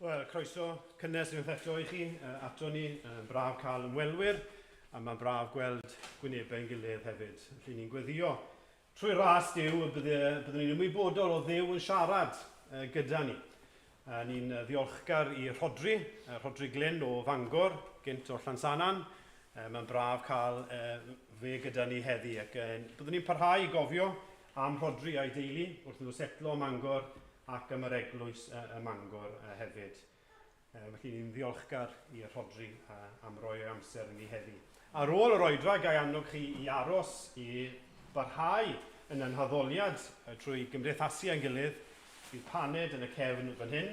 Wel, croeso cynnes unwaith eto i chi ato ni. Braf cael ymwelwyr, a mae'n braf gweld gwynebau ein gilydd hefyd. Felly ni'n gweddio trwy ras Duw y bydde, byddwn ni'n ymwybodol o Dduw yn siarad gyda ni. Ni'n ddiolchgar i Rhodri, Rhodri Glyn o Fangor, gynt o Llansannan. Mae'n braf cael fe gyda ni heddi ac byddwn ni'n parhau i gofio am Rhodri a'i deulu wrth nhw setlo ym Mangor ac am yr eglwys ym Mangor hefyd. Felly ni'n ddiolchgar i Rhodri am roi o'i amser i ni heddi. Ar ôl yr oedfa, ga i annog chi i aros i barhau yn ein haddoliad trwy gymdeithasu â'n gilydd. Bydd paned yn y cefn fan hyn.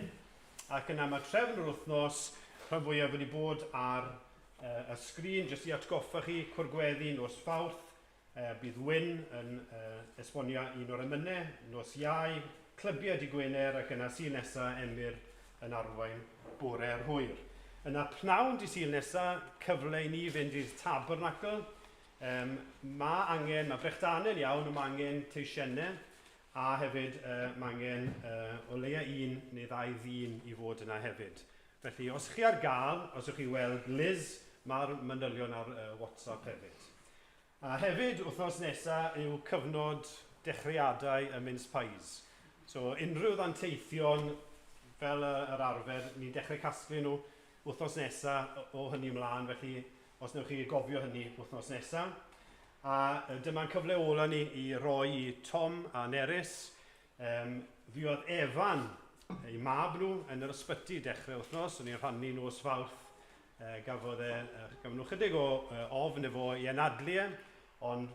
Ac yna mae trefn yr wythnos rhan fwyaf wedi bod ar y sgrin, jyst i atgoffa chi, cwrgweddi nos Fawrth, Bydd Wyn yn esbonio un o'r emynau, nos Iau, clybiau dy Gwener ac yna Sul nesa Emyr yn arwain bore'r hwyr. Yna pnawn dy Sul nesa, cyfle i ni fynd i'r Tabernacl. Um, mae angen, mae brechdanau'n iawn, ond mae angen teisiennau a hefyd uh, mae angen uh, o leia un neu ddau ddyn i fod yna hefyd. Felly, os chi ar gael, os ywch chi weld Liz, mae'r manylion ar uh, WhatsApp hefyd. A hefyd, wythnos nesa yw cyfnod dechreuadau y mince pies. So, unrhyw ddanteithion fel yr arfer, ni'n dechrau casglu nhw wythnos nesa o hynny ymlaen, felly os newch chi gofio hynny wythnos nesa. A dyma'n cyfle ola ni i roi i Tom a Nerys. Um, fuodd Evan, eu mab nhw, yn yr ysbyty dechrau wythnos, o'n i'n rhannu nos Fawrth Gafodd e, gafon nhw chydig o ofn efo i anadlu e, ond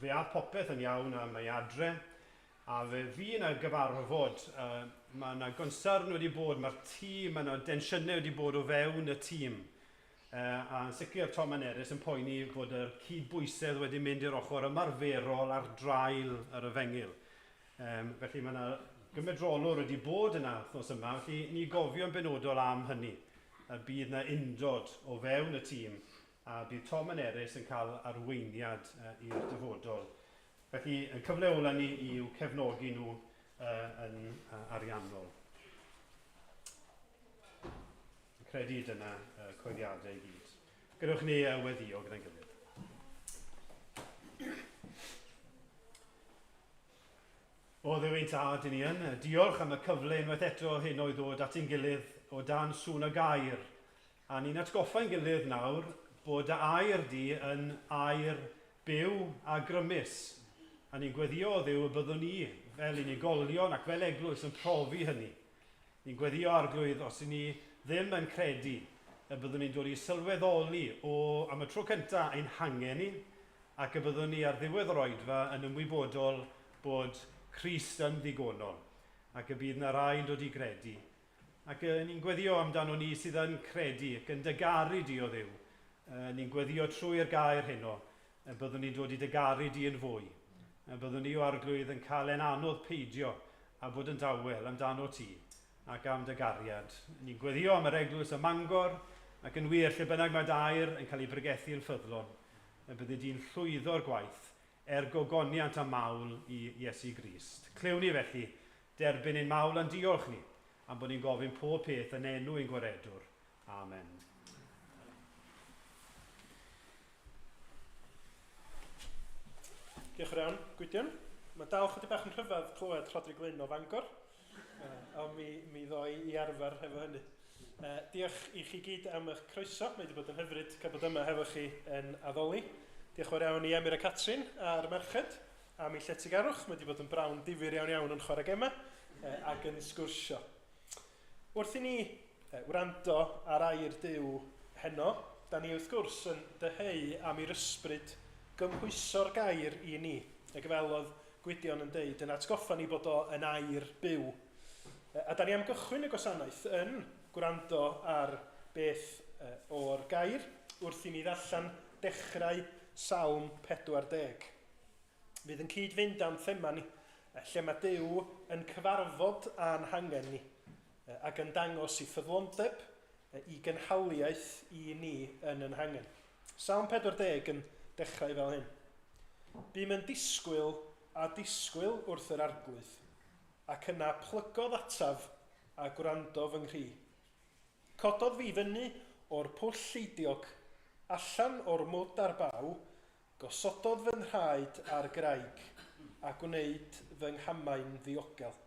fe ath popeth yn iawn a mae adre. A fe fu yna gyfarfod, mae yna gonsyrn wedi bod, mae'r tîm, mae yna densiynau wedi bod o fewn y tîm. A yn sicr Tom a Nerys yn poeni bod yr cydbwysedd wedi mynd i'r ochr ymarferol ar draul yr efengyl. Um, felly mae yna gymedrolwr wedi bod yna wythnos yma, felly ni gofio'n benodol am hynny. Y bydd yna undod o fewn y tîm a bydd Tom a Nerys yn cael arweiniad i'r dyfodol. Felly, y cyfle ola ni i'w cefnogi nhw yn ariannol. Credu dyna y coeddiadau i gyd. Gadewch ni weddio gyda'n gilydd. O Dduw ein Tad, i ni yn diolch am y cyfle unwaith eto heno i ddod at ein gilydd o dan sŵn y gair. A ni'n atgoffa'n gilydd nawr bod dy air di yn air byw a grymus. A ni'n gweddio, o Dduw, y byddwn ni fel unigolion ac fel eglwys yn profi hynny. Ni'n gweddio, Arglwydd, os i ni ddim yn credu y byddwn ni'n dod i sylweddoli o, am y tro cyntaf, ein hangen ni, ac y byddwn ni ar ddiwedd yr oedfa yn ymwybodol bod Crist yn ddigonol, ac y bydd 'na rai yn dod i gredu. Ac yy ni'n gweddio amdano ni sydd yn credu ac yn dy garu di, o Dduw. Yy ni'n gweddio trwy'r gair heno, y byddwn ni'n dod i dy garu di yn fwy. Y byddwn ni, o Arglwydd, yn cael e'n anodd peidio a bod yn dawel amdano ti ac am dy gariad. Ni'n gweddio am yr eglwys ym Mangor, ac yn wir, lle bynnag mae dy air yn cael ei bregethu yn ffyddlon, y byddi di'n llwyddo'r gwaith er gogoniant a mawl i Iesu Grist. Clywn ni felly, derbyn ein mawl a'n diolch ni, am bod ni'n gofyn pob peth yn enw ein Gwaredwr. Amen. Diolch yn iawn, Gwydion. Mae dal chydig bach yn rhyfedd clywed Rhodri Glyn o Fangor, uh, ond mi, mi ddoi i arfer hefo hynny. Uh, diolch i chi gyd am eich croeso. Mae wedi bod yn hyfryd cael bod yma hefo chi yn addoli. Diolch fawr iawn i Emyr a Catrin a'r merched am eu lletygarwch. Mae wedi bod yn brawn difyr iawn iawn yn chwarae gemau uh, ac yn sgwrsio. Wrth i ni uh, wrando ar air Duw heno, da ni wrth gwrs yn dyheu am i'r ysbryd gymhwyso'r gair i ni. Ac fel oedd Gwydion yn deud, yn atgoffa ni bod o yn air byw. A da ni am gychwyn y gwasanaeth yn gwrando ar beth o'r gair wrth i ni ddarllen dechrau Salm 40. Fydd yn cyd-fynd â'n thema ni, lle mae Duw yn cyfarfod â'n hangen ni ac yn dangos i ffyddlondeb, i gynhaliaeth i ni yn yn hangen. Salm 40 yn dechrau fel hyn. Bûm yn disgwyl a disgwyl wrth yr Arglwydd, Ac yna plygodd ataf a gwrando fy nghri. Cododd fi fyny o'r pwll lleidiog, allan o'r mwd a'r baw, gosododd fy nhraed ar graig, a gwneud fy nghamau'n ddiogel.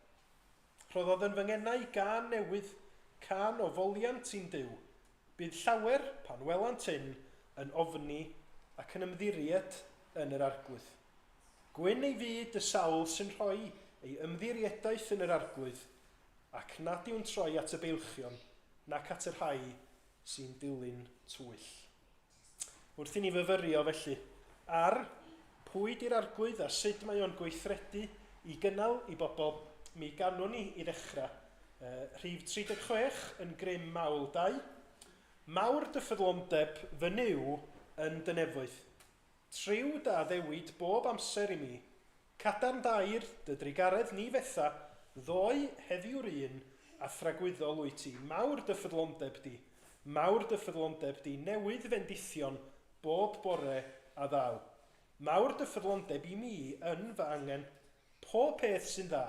Rhoddodd yn fy ngenau gân newydd, cân o foliant i'n Duw. Bydd llawer, pan welant hyn, yn ofni ac yn ymddiried yn yr Arglwydd. Gwyn ei fyd y sawl sy'n rhoi ei ymddiriedaeth yn yr Arglwydd, ac nad yw'n troi at y beilchion, nac at y rhai sy'n dilyn twyll. Wrth i ni fyfyrio felly ar pwy 'di'r Arglwydd a sut mae o'n gweithredu i gynnal i bobl, mi ganwn ni i ddechrau rhif 36 yn Grym Mawl 2. Mawr dy ffyddlondeb, fy Nuw, yn dy nefoedd. Triw dy addewid bob amser i mi. Cadarn dair, dy drugaredd ni fetha, ddoe, heddiw'r un, a thragwyddol wyt ti. Mawr dy ffyddlondeb di, mawr dy ffyddlondeb di, newydd fendithion bob bore a ddaw. Mawr dy ffyddlondeb i mi yn fy angen, pob peth sy'n dda,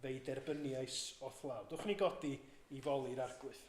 fe'i derbyniais o'th law. Dwch ni godi i foli'r Arglwydd.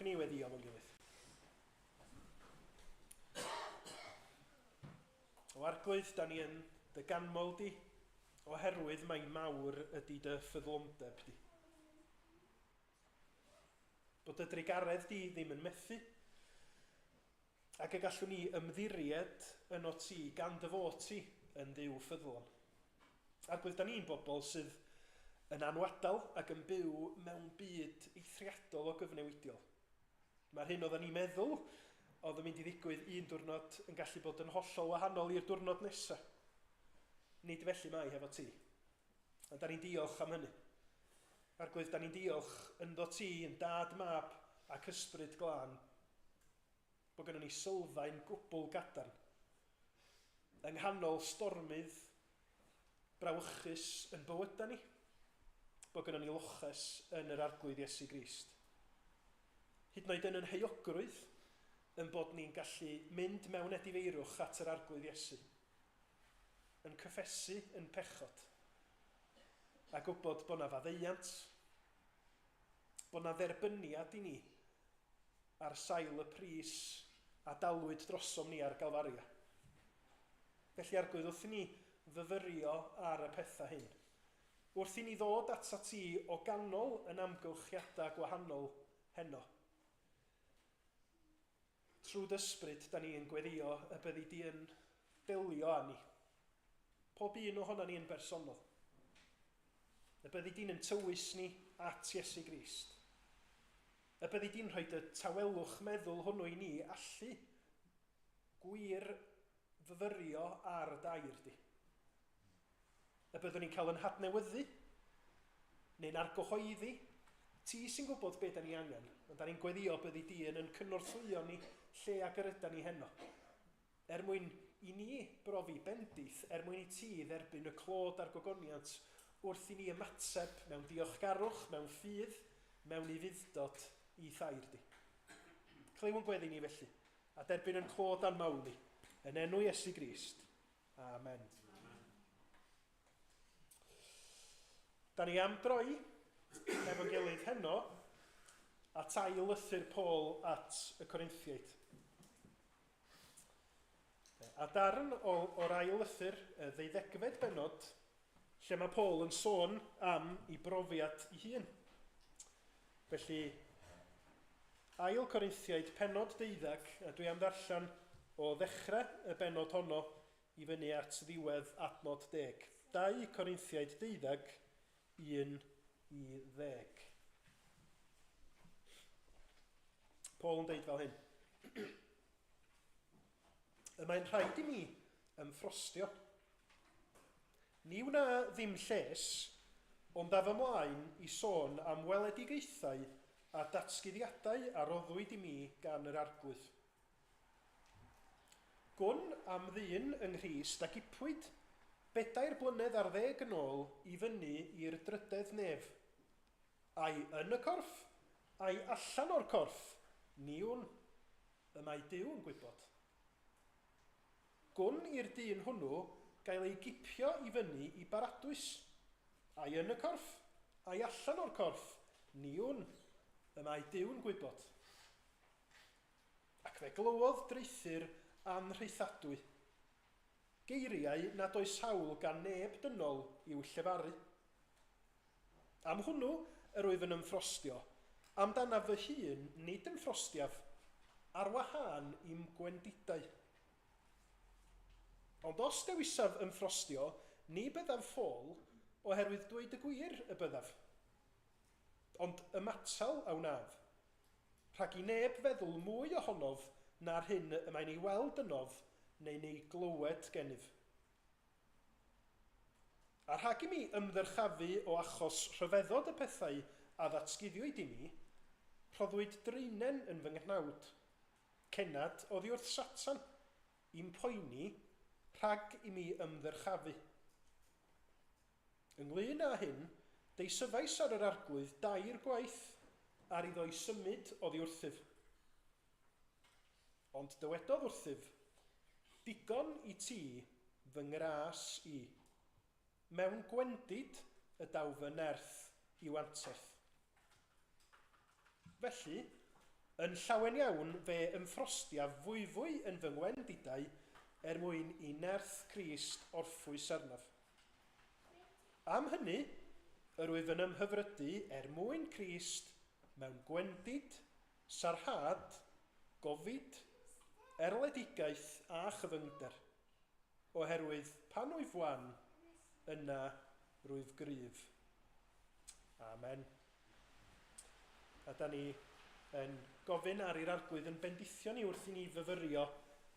Dewch i ni weddio efo'n gilydd. O Arglwydd, da ni yn dy ganmol di, oherwydd mai mawr ydy dy ffyddlondeb di. Bod dy drugaredd di ddim yn methu, ac y gallwn ni ymddiried yno ti gan dy fod ti yn Dduw ffyddlon. Arglwydd, da ni'n bobl sydd yn anwadal ac yn byw mewn byd eithriadol o gyfnewidiol. Mae'r hyn oedden ni'n meddwl oedd yn mynd i ddigwydd un diwrnod yn gallu bod yn hollol wahanol i'r diwrnod nesaf. Nid felly mae hefo ti. A da ni'n diolch am hynny. Arglwydd, da ni'n diolch ynddo ti, yn dad mab ac ysbryd glân, bod gennym ni sylfaen gwbl gadarn. Yng nghanol stormydd brawychus yn bywydau ni, bod gennym ni loches yn yr Arglwydd Iesu Grist. Hyd yn oed yn yn heuogrwydd, yn bod ni'n gallu mynd mewn edifeirwch at yr Arglwydd Iesu, yn cyffesu yn pechod, a gwybod bod na faddeuant, bod na dderbyniad i ni ar sail y pris a dalwyd drosom ni ar Galfaria. Felly, Arglwydd, wrth i ni fyfyrio ar y pethau hyn, wrth i ni ddod atat ti o ganol yn amgylchiadau gwahanol heno, trwy dy ysbryd, da ni yn gweddio y byddi di yn delio â ni. Pob un ohono ni yn bersonol. Y byddi di'n yn tywys ni at Iesu Grist. Y byddi di'n rhoi y tawelwch meddwl hwnnw i ni allu gwir fyfyrio ar y dair di. Y byddwn ni'n cael yn hadnewyddu, neu'n argyhoeddi. Ti sy'n gwybod be da ni angen, ond da ni'n gweddio byddi di yn yn cynorthwyo ni lle ag yr yda ni heno. Er mwyn i ni brofi bendith, er mwyn i ti dderbyn y clod a'r gogoniant wrth i ni ymateb mewn diolchgarwch, mewn ffydd, mewn ufudd-dod i thair di. Clyw yn gweddi ni felly, a derbyn yn clod a'n mawl ni, yn enw Iesu Grist. Amen. Da ni am droi efo'n gilydd heno at ail lythyr Paul at y Corinthiaid. A darn o'r ail lythyr, y ddeuddegfed bennod, lle mae Paul yn sôn am ei brofiad ei hun. Felly, ail Corinthiaid, pennod 12, a dwi am ddarllen o ddechrau y bennod honno i fyny at ddiwedd adnod 10. 2 Corinthiaid 12, 1 i 10. Paul yn deud fel hyn. Y mae'n rhaid i mi ymffrostio. Ni wna ddim lles, ond af ymlaen i sôn am weledigaethau a datguddiadau a roddwyd i mi gan yr Arglwydd. Gwn am ddyn yng Nghrist a gipwyd bedair blynedd ar ddeg yn ôl i fyny i'r drydedd nef. Ai yn y corff, ai allan o'r corff, ni wn. Y mae Duw yn gwybod. Gwn i'r dyn hwnnw gael ei gipio i fyny i baradwys. Ai yn y corff, ai allan o'r corff, ni wn. Y mae Duw'n gwybod. Ac fe glywodd draethur anrhaethadwy, geiriau nad oes hawl gan neb dynol i'w llefaru. Am hwnnw yr wyf yn ymffrostio, amdanaf fy hun nid ymffrostiaf, ar wahân i'm gwendidau. Ond os dewisaf ymffrostio, ni byddaf ffôl, oherwydd dweud y gwir y byddaf. Ond ymatal a wnaf, rhag i neb feddwl mwy ohonof na'r hyn y mae'n ei weld ynof neu'n ei glywed gennyf. A rhag i mi ymddyrchafu o achos rhyfeddod y pethau a ddatguddiwyd i mi, rhoddwyd draenen yn fy nghnawd, cennad oddi wrth Satan, i'm poeni rhag i mi ymddyrchafu. Ynglŷn â hyn, deisyfais ar yr Arglwydd dair gwaith ar iddo'i symud oddi wrthyf. Ond dywedodd wrthyf, Digon i ti fy ngras i. Mewn gwendid y daw fy nerth i'w anterth. Felly, Yn llawen iawn fe ymffrostiaf fwyfwy yn fy ngwendidau er mwyn i nerth Crist orffwys arnaf. Am hynny, yr wyf yn ymhyfrydu er mwyn Crist mewn gwendid, sarhad, gofid, erledigaeth a chyfyngder, oherwydd pan wyf wan, yna rwyf gryf. Amen. A da ni yn gofyn ar i'r Arglwydd yn bendithio ni wrth i ni fyfyrio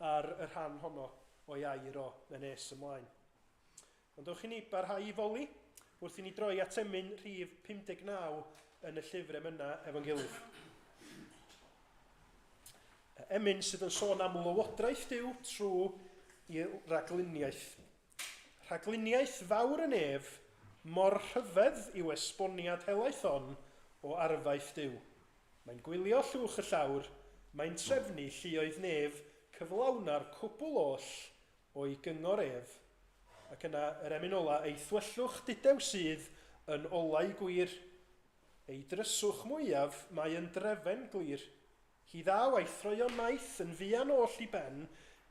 ar y rhan honno o'i air o yn nes ymlaen. Ond ewch i ni barhau i foli wrth i ni droi at emyn rhif 59 yn y llyfr emynau efo'n gilydd. Emyn sydd yn sôn am lywodraeth Duw trwy i ragluniaeth. Rhagluniaeth fawr y nef, mor rhyfedd yw esboniad helaeth hon o arfaeth Duw. Mae'n gwylio llwch y llawr, mae'n trefnu lluoedd nef, cyflawna'r cwbl oll o'i gyngor ef. Ac yna yr emyn ola, ei thwyllwch dudew sydd yn olau gwir, ei dryswch mwyaf mae yn drefen glir. Hi ddaw a'i throeon maith yn fuan oll i ben,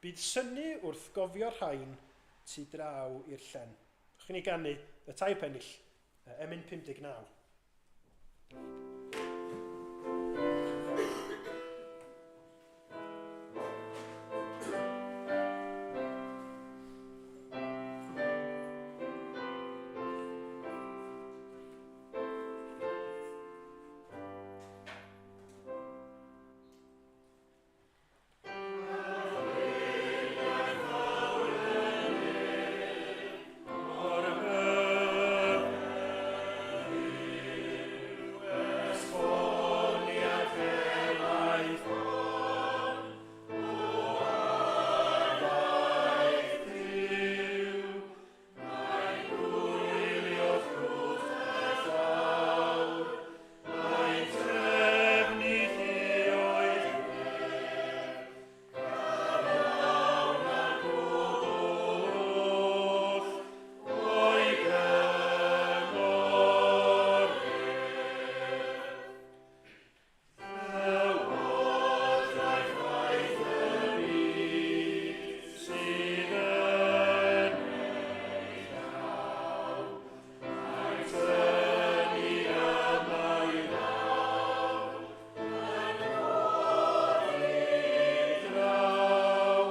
bydd synnu wrth gofio'r rhain tu draw i'r llen. Ewch i ni ganu y tair pennill, emyn 59. Mae'n trefnu lleoedd nef, cyflawn a'r cwbl oll o'i gyngor ef. Llywodraeth faith y byd sydd yn ei llaw, Mae'n tynnu yma i lawr, yn codi draw,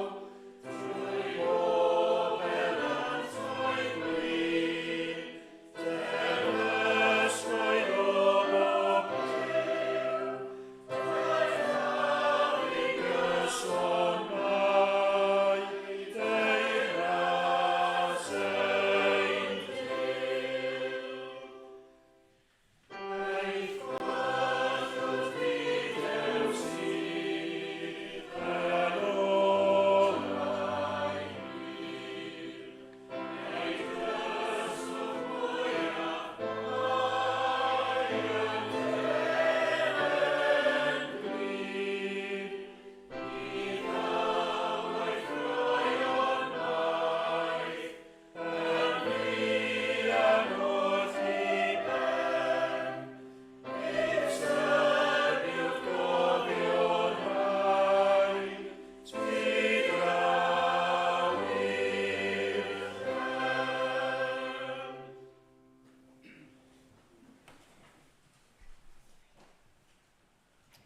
trwy bob elantau gwyn, terfysgoedd o bob lliw, Dyrchafu gyson mae deyrnas ein Duw. Ei thyllwch dudew sydd yn olau gwir. Ei dryswch mwyaf mae yn drefn glir. Ni ddaw a'i throeon maith yn fuan wrth i ben. Bydd syniwch gofio'r rhain tu draw i'r llen.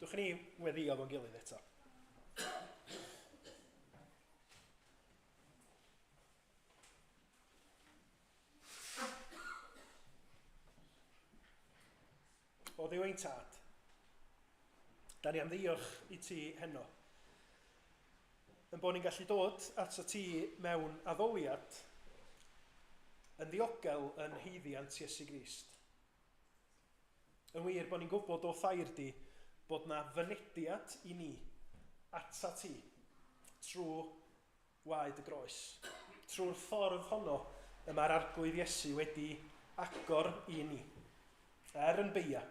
Dwch i ni weddio fo'n gilydd eto. O Dduw ein tad, da ni am ddiolch i ti heno. Yn bod ni'n gallu dod ato ti mewn addoliad yn ddiogel yn haeddiant Iesu Grist. Yn wir, bod ni'n gwybod o thair di bod na fynediad i ni ata ti trwy waed y groes. Trwy'r ffordd honno y mae'r Arglwydd Iesu wedi agor i ni, er yn beia,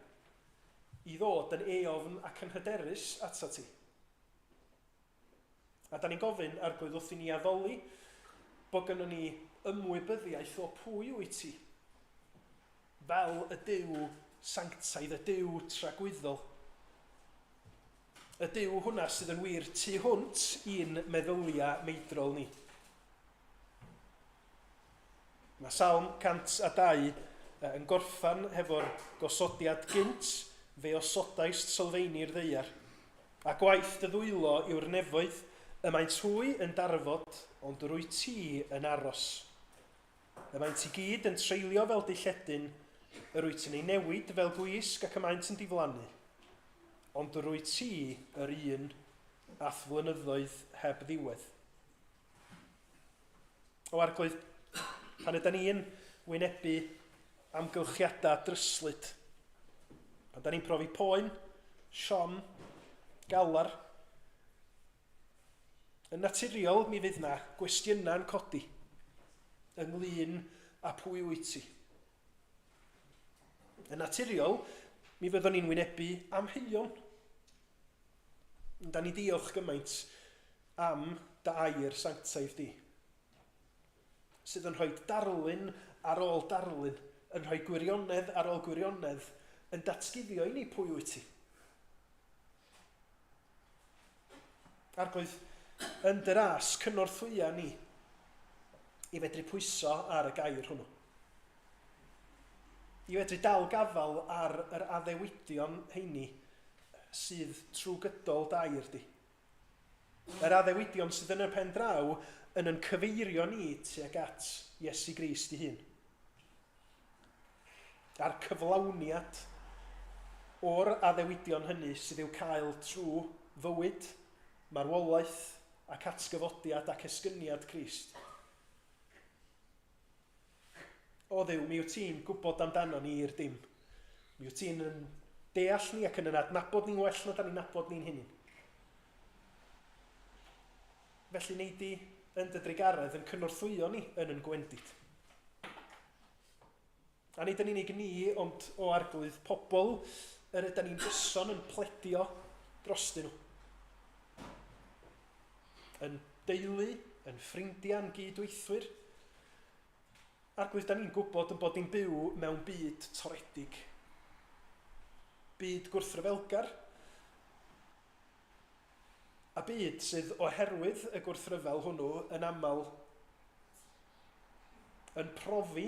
i ddod yn eofn ac yn hyderus atat ti. A da ni'n gofyn, Arglwydd, wrth i ni addoli, bod gynnon ni ymwybyddiaeth o pwy wyt ti, fel y Duw sanctaidd, y Duw tragwyddol. Y Duw hwnna sydd yn wir tu hwnt i'n meddyliau meidrol ni. Mae Salm 102 yn gorffan hefo'r gosodiad gynt, fe osodaist sylfeini'r ddaear. A gwaith dy ddwylo yw'r nefoedd, y maent hwy yn darfod, ond rwyt ti yn aros. Y maent i gyd yn treulio fel dilledyn, yr wyt yn eu newid fel gwisg ac y maent yn diflannu. Ond rwyt ti yr un a'th flynyddoedd heb ddiwedd. O Arglwydd, pan ydan ni'n wynebu amgylchiadau dryslyd, pan da ni'n profi poen, siom, galar, yn naturiol mi fydd na gwestiynau'n codi ynglyn â pwy wyt ti. Yn naturiol, mi fyddwn ni'n wynebu amheuon. Da ni diolch gymaint am dy air sanctaidd di, sydd yn rhoi darlun ar ôl darlun, yn rhoi gwirionedd ar ôl gwirionedd, yn datguddio i ni pwy wyt ti. Arglwydd, yn dy ras, cynorthwya ni i fedru pwyso ar y gair hwnnw. I fedru dal gafael ar yr addewidion heini sydd trwy gydol dair di. Yr addewidion sydd yn y pen draw yn yn cyfeirio ni tuag at Iesu Grist ei hun. A'r cyflawniad o'r addewidion hynny sydd i'w cael trwy fywyd, marwolaeth ac atgyfodiad ac esgyniad Crist. O Dduw, mi wyt ti'n gwybod amdano ni i'r dim. Mi wyt ti'n yn deall ni ac yn yn adnabod ni'n well na da ni'n nabod ni'n hunain. Felly nei di yn dy drugaredd yn cynorthwyo ni yn yn gwendid. A nid yn unig ni, ond o Arglwydd, pobl yr ydan ni'n gyson yn pledio drostyn nhw. Yn deulu, yn ffrindiau, yn gydweithwyr. Arglwydd, da ni'n gwybod yn bod ni'n byw mewn byd toredig. Byd gwrthryfelgar. A byd sydd oherwydd y gwrthryfel hwnnw yn aml yn profi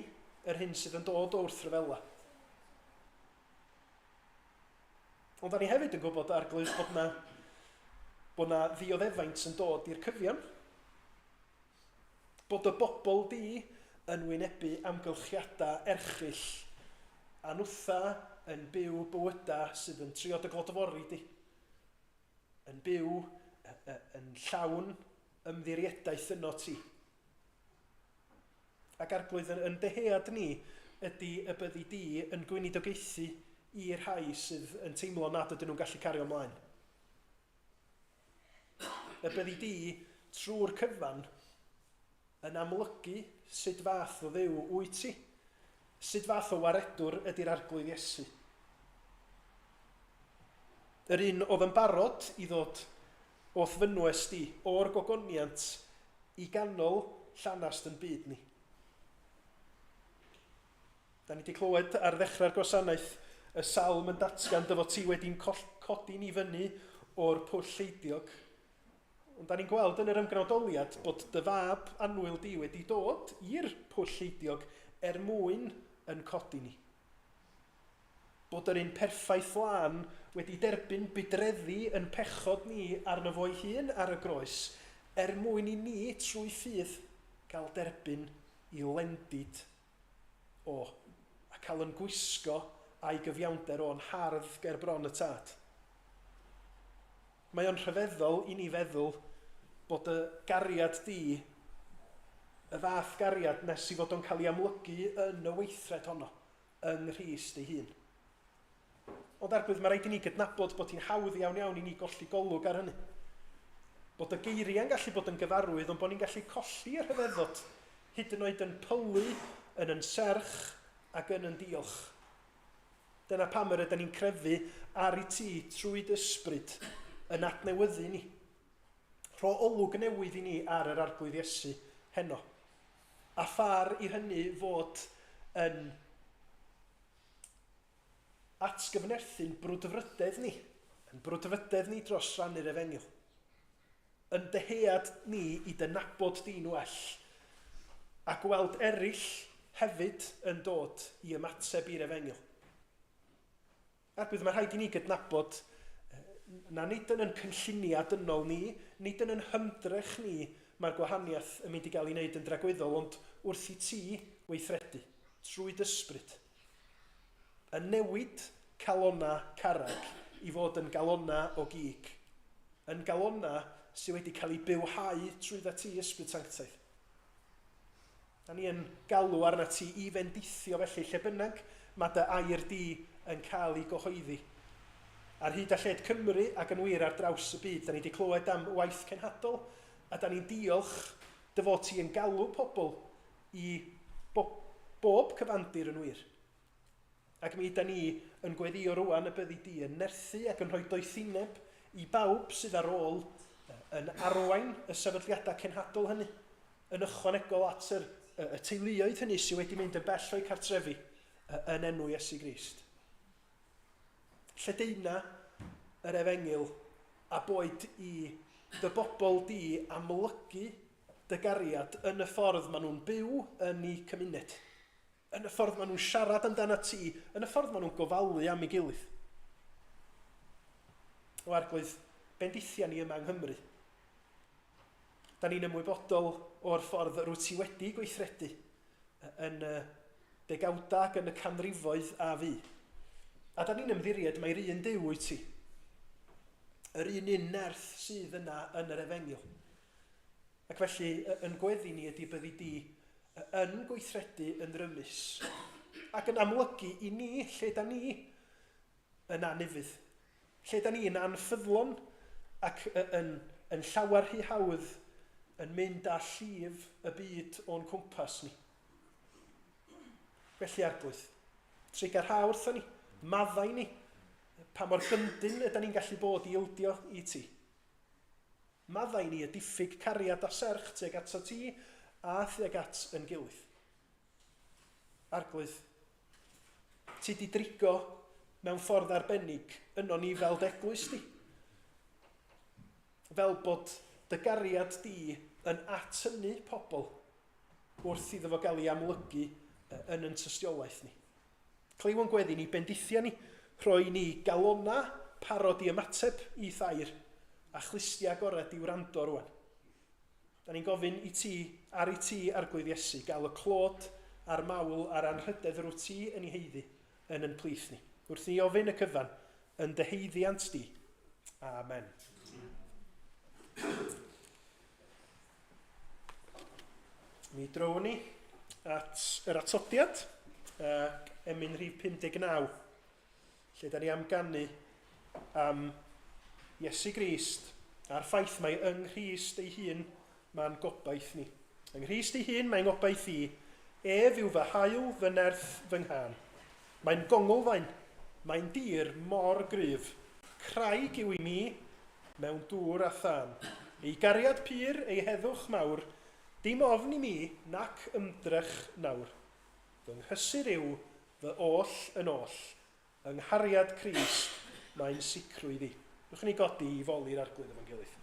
yr hyn sydd yn dod o wrthryfela. Ond da ni hefyd yn gwybod, Arglwydd, bod na, bod na ddioddefaint yn dod i'r cyfion. Bod y bobl di yn wynebu amgylchiadau erchyll a nhwtha yn byw bywydau sydd yn trio dy glodfori di. Yn byw yn llawn ymddiriedaeth yno ti. Ac Arglwydd, yn dyhead ni ydy y byddi di yn gweinidogaethu i'r rhai sydd yn teimlo nad ydyn nhw'n gallu cario ymlaen. Y byddi di trwy'r cyfan yn amlygu sut fath o Dduw wyt ti, sut fath o waredwr ydy'r Arglwydd Iesu. Yr un oedd yn barod i ddod o'th fynwes di, o'r gogoniant, i ganol llanast yn byd ni. Da ni wedi clywed ar ddechrau'r gwasanaeth y salm yn datgan dy fod ti wedi'n codi ni fyny o'r pwll lleidiog. Ond da ni'n gweld yn yr ymgnawdoliad bod dy fab annwyl di wedi dod i'r pwll lleidiog er mwyn yn codi ni. Bod yr un perffaith lân wedi derbyn budreddi yn pechod ni arno fo'i hun ar y groes, er mwyn i ni trwy ffydd gael derbyn i lendid o, a cael yn gwisgo a'i gyfiawnder o'n hardd ger bron y Tad. Mae o'n rhyfeddol i ni feddwl bod y gariad di, y fath gariad nes i fod o'n cael ei amlygu yn y weithred honno, yng Nghrist ei hun. Ond Arglwydd, mae rhaid i ni gydnabod bod hi'n hawdd iawn iawn i ni golli golwg ar hynny. Bod y geiriau'n gallu bod yn gyfarwydd, ond bod ni'n gallu colli y rhyfeddod, hyd yn oed yn pylu, yn yn serch ac yn yn diolch. Dyna pam yr ydyn ni'n crefu ar i ti trwy dy ysbryd yn adnewyddu ni. Rho olwg newydd i ni ar yr Arglwydd Iesu heno. A phar i hynny fod yn atgyfnerthu'n brwdfrydedd ni. Yn brwdfrydedd ni dros rannu'r efengyl. Yn dyhead ni i dy nabod di'n well a gweld eraill hefyd yn dod i ymateb i'r efengyl. Arglwydd, mae rhaid i ni gydnabod na nid yn yn cynlluniau dynol ni, nid yn yn hymdrech ni mae'r gwahaniaeth yn mynd i gael ei wneud yn dragwyddol, ond wrth i ti weithredu, trwy dy ysbryd, yn newid calonna carreg i fod yn galonna o gig, yn galonna sydd wedi cael ei bywhau trwydda ti, Ysbryd Sanctaidd. Da ni yn galw arnat ti i fendithio felly lle bynnag mae dy air di yn cael ei gyhoeddi. Ar hyd a lled Cymru ac yn wir ar draws y byd, da ni wedi clywed am waith cenhadol a da ni'n diolch dy fod ti yn galw pobl i bob cyfandir yn wir. Ac mi yda ni yn gweddïo rwan y byddi di yn nerthu ac yn rhoi doethineb i bawb sydd ar ôl yn arwain y sefydliadau cenhadol hynny, yn ychwanegol at yr, y teuluoedd hynny sydd wedi mynd yn bell o'u cartrefi yn enw Iesu Grist. Lledaena yr efengyl a boed i dy bobl di amlygu dy gariad yn y ffordd maen nhw'n byw yn eu cymuned. Yn y ffordd maen nhw'n siarad amdanat ti, yn y ffordd maen nhw'n gofalu am ei gilydd. O Arglwydd, bendithia ni yma yng Nghymru. Da ni'n ymwybodol o'r ffordd yr wyt ti wedi gweithredu yn y degawdau ac yn y canrifoedd a fu. A da ni'n ymddiried mai'r un Duw wyt ti. Yr un un nerth sydd yna yn yr efengyl. Ac felly, yn gweddi ni ydy byddi di yn gweithredu yn rymus ac yn amlygu i ni lle da ni yn anufudd, lle da ni yn anffyddlon ac yn, yn llawer rhy hawdd yn mynd â llif y byd o'n cwmpas ni. Felly Arglwydd, trugarha wrthon ni, maddau ni, pa mor gyndyn yda ni'n gallu bod i ildio i ti. Maddau ni y diffyg cariad a serch tuag atat ti a thuag at yn gilydd. Arglwydd, ti di drigo mewn ffordd arbennig yno ni fel d'eglwys di. Fel bod dy gariad di yn atynnu pobl wrth iddo fo gael ei amlygu yn yn tystiolaeth ni. Clyw yn gweddi ni, bendithia ni, rhoi ni galona parod i ymateb i thair, a chlustia agored i wrando rwan. Da ni'n gofyn i ti, ar i ti, Arglwydd Iesu, gael y clod a'r mawl a'r anrhydedd yr wyt ti yn ei haeddu yn yn plith ni. Wrth ni ofyn y cyfan, yn dy haeddiant di. Amen. Mi drown ni at yr atodiad, ac emyn rhif 59, lle da ni am ganu am Iesu Grist a'r ffaith mai yng Nghrist ei hun mae'n gobaith ni. Yng Nghrist ei hun mae'n gobaith i, ef yw fy haul, fy nerth, fy nghân. Mae'n gonglfaen, mae'n dir mor gryf, craig yw i mi mewn dŵr a thân. Ei gariad pur, ei heddwch mawr, dim ofn i mi nac ymdrech nawr. Fy nghysur yw fy oll yn oll, yng nghariad Crist mae'n sicrwydd i. Newch i ni godi i foli'r Arglwydd efo'n gilydd.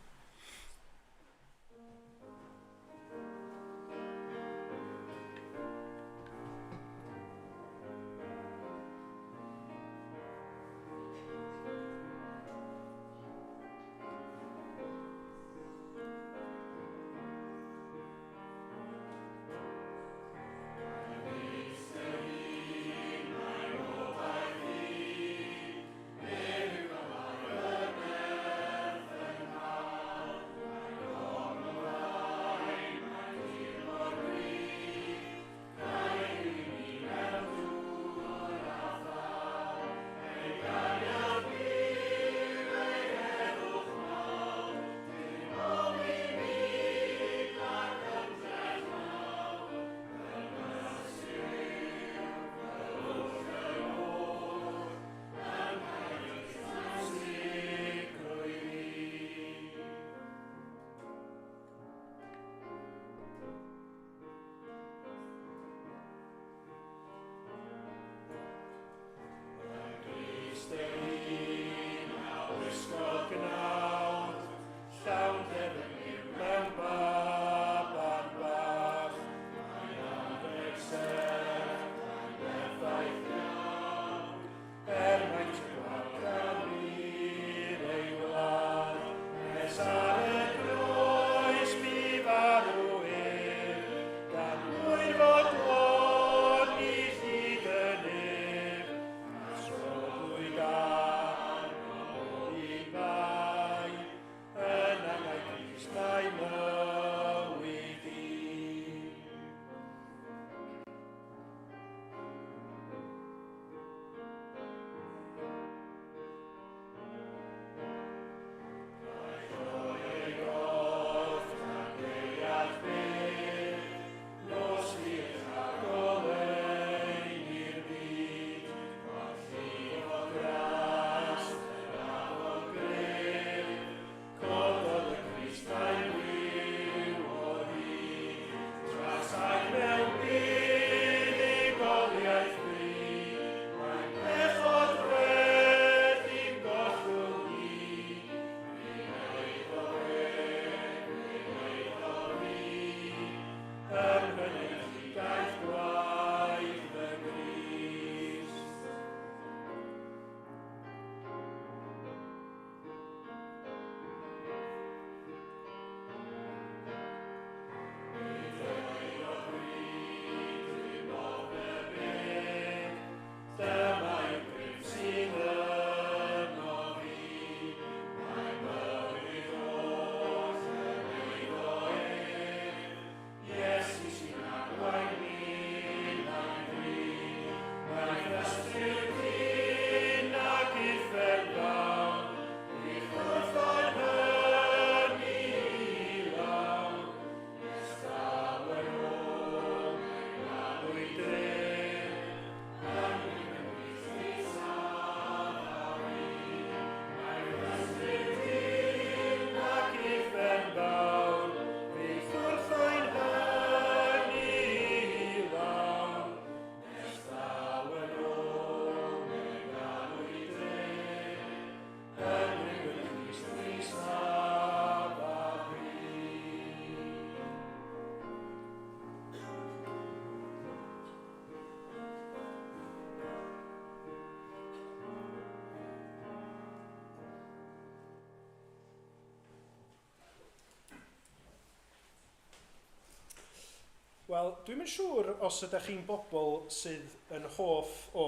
Wel, dwi'm yn siŵr os ydych chi'n bobl sydd yn hoff o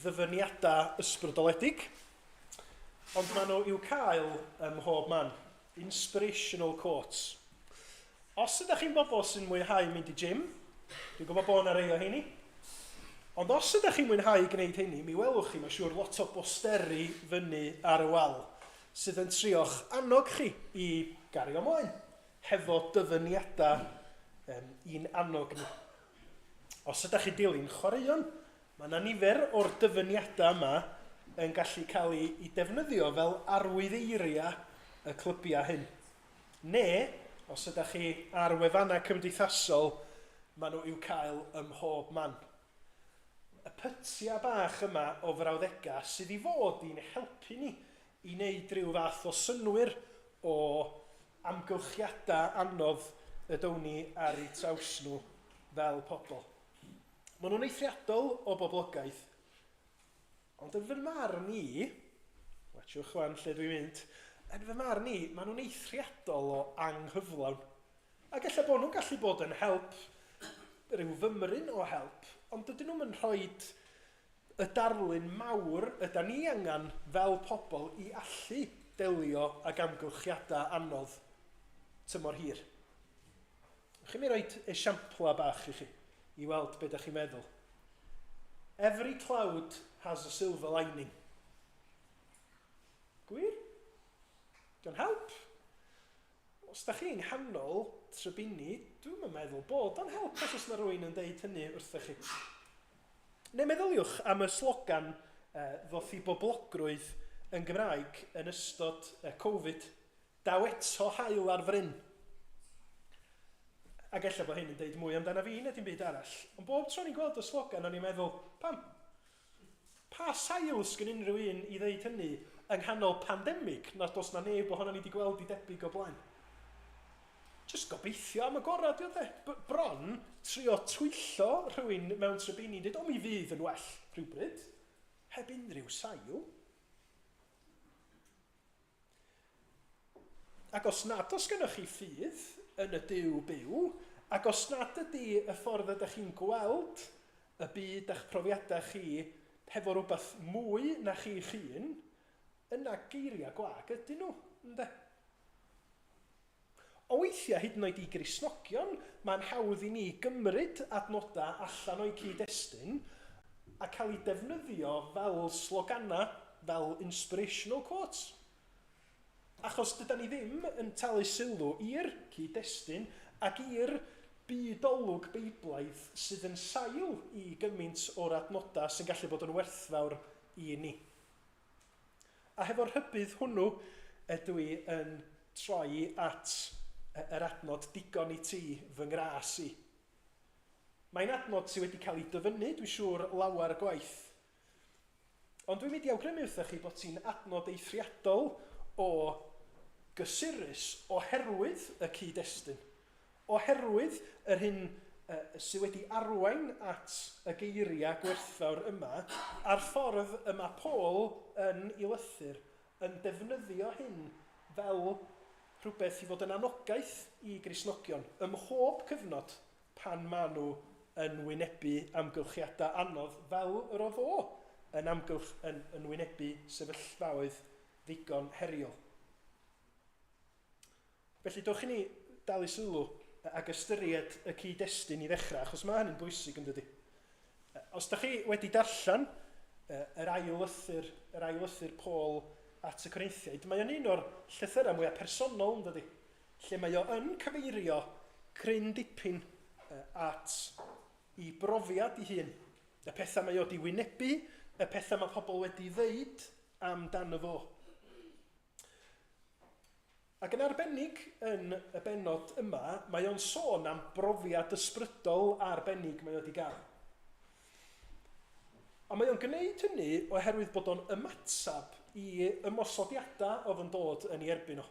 ddyfyniadau ysbrydoledig, ond maen nhw i'w cael ym mhob man. Inspirational quotes. Os ydych chi'n bobl sy'n mwynhau mynd i gym, dwi'n gwybod bod yna rei o heini, ond os ydych chi'n mwynhau gwneud heini, mi welwch chi, mae'n siŵr, lot o bosteri fyny ar y wal sydd yn trio'ch annog chi i gario ymlaen hefo dyfyniadau um, i'n annog ni. Os ydych chi'n dilyn chwaraeon, mae yna nifer o'r dyfyniadau yma yn gallu cael eu, eu defnyddio fel arwyddeiriau y clybiau hyn. Neu, os ydych chi ar wefannau cymdeithasol, maen nhw i'w cael ym mhob man. Y pytiau bach yma o frawddegau sydd i fod i'n helpu ni i wneud rhyw fath o synnwyr o amgylchiadau anodd y down ni ar eu traws nhw fel pobl. Maen nhw'n eithriadol o boblogaidd, ond yn fy marn i, watsiwch wan lle dwi'n mynd, yn fy marn i, maen nhw'n eithriadol o anghyflawn. Ac ella bod nhw'n gallu bod yn help, rhyw fymryn o help, ond dydyn nhw'm yn rhoi y darlun mawr ydan ni angen fel pobl i allu delio ag amgylchiadau anodd tymor hir. Chi'n mi roed esiamplau bach i chi i weld be da chi'n meddwl. Every cloud has a silver lining. Gwir? Dio'n help? Os da chi yng nghanol trybini, dwi'm yn meddwl bod o'n help os oes 'na rywun yn deud hynny wrthych chi. Neu meddyliwch am y slogan ddoth i boblogrwydd yn Gymraeg yn ystod Covid, 'Daw eto haul ar fryn'. Ac ella bod hyn yn deud mwy amdana fi na dim byd arall, ond bob tro o'n i'n gweld y slogan o'n i'n meddwl, pam? Pa sail sgyn unrhyw un i ddeud hynny yng nghanol pandemig nad oes 'na neb ohonon ni 'di gweld i debyg o blaen? Jyst gobeithio am y gorau 'di o de. Bron trio twyllo rhywun mewn trybini yn deud o mi fydd yn well rhywbryd, heb unrhyw sail. Ac os nad oes gennych chi ffydd yn y Duw byw, ac os nad ydy y ffordd ydych chi'n gweld y byd a'ch profiadau chi hefo rhywbeth mwy na chi'ch hun, yna geiriau gwag ydyn nhw, ynde? Ond weithiau, hyd yn oed i Gristnogion, mae'n hawdd i ni gymryd adnodau allan o'u cyd-destun a cael eu defnyddio fel sloganau, fel inspirational quotes. Achos dydan ni ddim yn talu sylw i'r cyd-destun ac i'r byd-olwg Beiblaidd sydd yn sail i gymaint o'r adnodau sy'n gallu bod yn werthfawr i ni. A hefo'r rhybudd hwnnw ydw i yn troi at yr adnod 'Digon i ti, fy ngras i'. Mae'n adnod sydd wedi cael ei dyfynnu, dwi'n siŵr, lawer gwaith. Ond dwi'n mynd i awgrymu wrthoch chi bod ti'n adnod eithriadol o gysurus oherwydd y cyd-destun. Oherwydd yr hyn sydd wedi arwain at y geiriau gwerthfawr yma, a'r ffordd y mae Paul yn ei lythyr yn defnyddio hyn fel rhywbeth i fod yn anogaeth i Gristnogion ym mhob cyfnod pan maen nhw yn wynebu amgylchiadau anodd fel yr oedd o yn amgylch yn, yn wynebu sefyllfaoedd ddigon heriol. Felly, dowch i ni dalu sylw ac ystyried y cyd-destun i ddechrau, achos mae hynny'n bwysig yn dydy. Os da chi wedi darllen yr ail lythyr, yr ail lythyr Paul at y Corinthiaid, mae o'n un o'r llythyrau mwyaf personol yn dydy, lle mae o yn cyfeirio cryn dipyn at i brofiad ei hun, y pethau mae o wedi wynebu, y pethau mae pobl wedi ddeud amdano fo. Ac yn arbennig yn y bennod yma, mae o'n sôn am brofiad ysbrydol arbennig mae o wedi gael. A mae o'n gwneud hynny oherwydd bod o'n ymateb i ymosodiadau oedd yn dod yn ei erbyn o.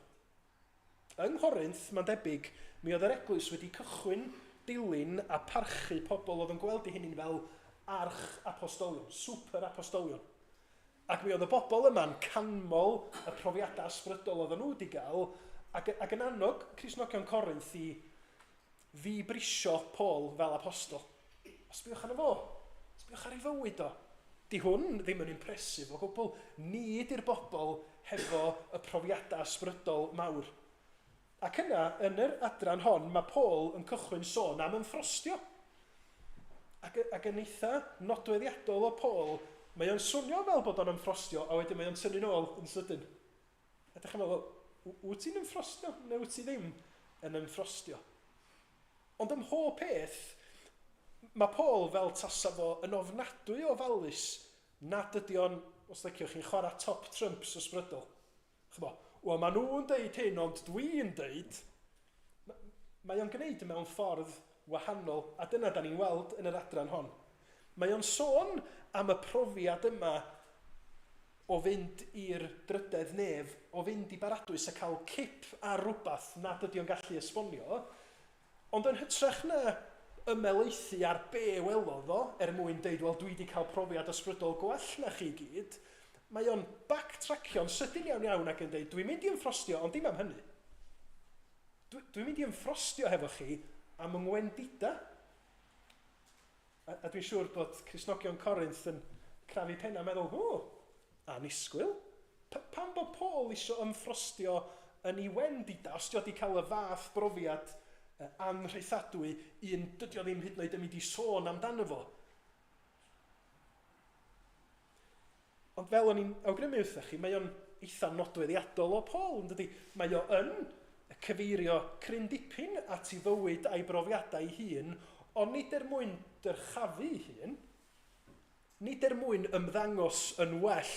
Yng Nghorinth, mae'n debyg, mi oedd yr eglwys wedi cychwyn dilyn a parchu pobl oedd yn gweld eu hunain fel arch-apostolion, super-apostolion. Ac mi oedd y bobl yma'n canmol y profiadau ysbrydol oedden nhw wedi gael, ac, ac yn annog Cristnogion Corinth i, ddibrisio Paul fel apostol. O, sbiwch arno fo. Sbiwch ar ei fywyd o. Di hwn ddim yn impressive o gwbl. Ni di'r bobl hefo y profiadau ysbrydol mawr. Ac yna, yn yr adran hon, mae Paul yn cychwyn sôn am ymffrostio. Ac, ac yn eitha nodweddiadol o Paul, mae o'n swnio fel bod o'n ymffrostio, a wedyn mae o'n tynnu'n ôl yn sydyn. A dych chi'n meddwl, wyt ti'n ymffrostio neu wyt ti ddim yn ymffrostio? Ond ym mhob peth, mae Paul fel tasa fo yn ofnadwy o ofalus nad ydy o'n, os liciwch chi'n chwarae top trumps ysbrydol. Ch'mo', wel maen nhw'n deud hyn ond dwi'n deud... Mae o'n gwneud mewn ffordd wahanol, a dyna da ni'n weld yn yr adran hon. Mae o'n sôn am y profiad yma o fynd i'r drydedd nef, o fynd i baradwys a cael cip ar rywbeth nad ydy o'n gallu esbonio, ond yn hytrach na ymhelaethu ar be welodd o, er mwyn deud, wel dwi 'di cael profiad ysbrydol gwell na chi gyd, mae o'n backtracio'n sydyn iawn iawn ac yn deud, dwi'n mynd i ymffrostio, ond dim am hynny. Dwi, dwi'n mynd i ymffrostio hefo chi am yng ngwendida. A, a dwi'n siŵr bod Cristnogion Corinth yn crafu penna meddwl, o, annisgwyl. P pam bod Paul isio ymffrostio yn ei wendida, os di o wedi cael y fath brofiad anrhaethadwy, un dydy o ddim hyd yn oed yn mynd i sôn amdano fo. Ond fel o'n i'n awgrymu wrthych chi, mae o'n eitha nodweddiadol o Paul, yn dydy? Mae o yn cyfeirio cryn dipyn at ei fywyd a'i brofiadau ei hun, ond nid er mwyn dyrchafu ei hun, nid er mwyn ymddangos yn well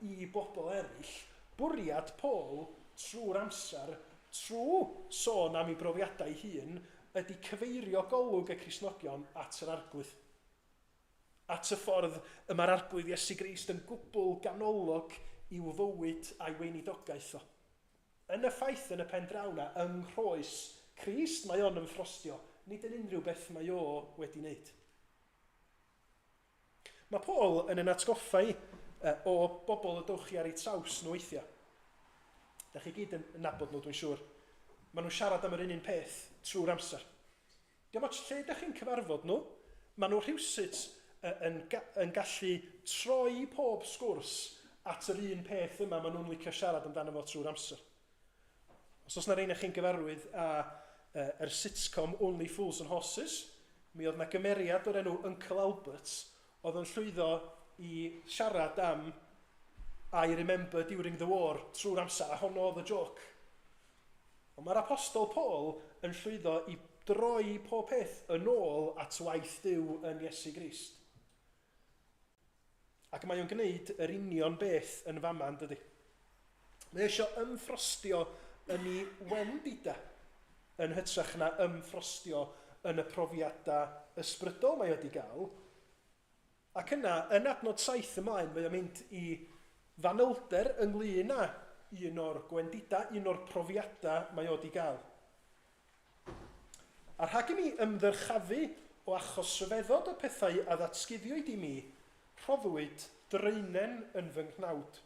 i bobl eraill. Bwriad Paul trwy'r amser, trwy sôn am ei brofiadau ei hun, ydy cyfeirio golwg y Cristnogion at yr Arglwydd. At y ffordd y mae'r Arglwydd Iesu Grist yn gwbl ganolog i'w fywyd a'i weinidogaeth o. Yn y ffaith yn y pen draw 'na, yng nghroes Crist mae o'n ymffrostio, nid yn unrhyw beth mae o wedi wneud. Mae Paul yn yn atgoffa i o bobl y dowch chi ar eu traws nhw weithiau. Da chi gyd yn nabod nhw, dwi'n siŵr. Maen nhw'n siarad am yr un un peth trwy'r amser. Dim ots lle dach chi'n cyfarfod nhw, maen nhw rhywsut yn yn gallu troi pob sgwrs at yr un peth yma maen nhw'n licio siarad amdano fo trwy'r amser. Os oes 'na rheina chi'n gyfarwydd â yr sitcom Only Fools and Horses, mi oedd 'na gymeriad o'r enw Uncle Albert oedd yn llwyddo i siarad am I remember during the war trwy'r amser, a honno oedd y jôc. Ond mae'r Apostol Paul yn llwyddo i droi pob peth yn ôl at waith Duw yn Iesu Grist. Ac mae o'n gwneud yr union beth yn fama, yn dydy? Mae eisiau ymffrostio yn ei wendida yn hytrach na ymffrostio yn y profiadau ysbrydol mae o wedi gael. Ac yna, yn adnod 7 ymlaen, mae o'n mynd i fanylder ynglyn â un o'r gwendidau, un o'r profiadau mae o 'di gael. A rhag i mi ymddyrchafu o achos rhyfeddod y pethau a ddatguddiwyd i mi, rhoddwyd draenen yn fy nghnawd.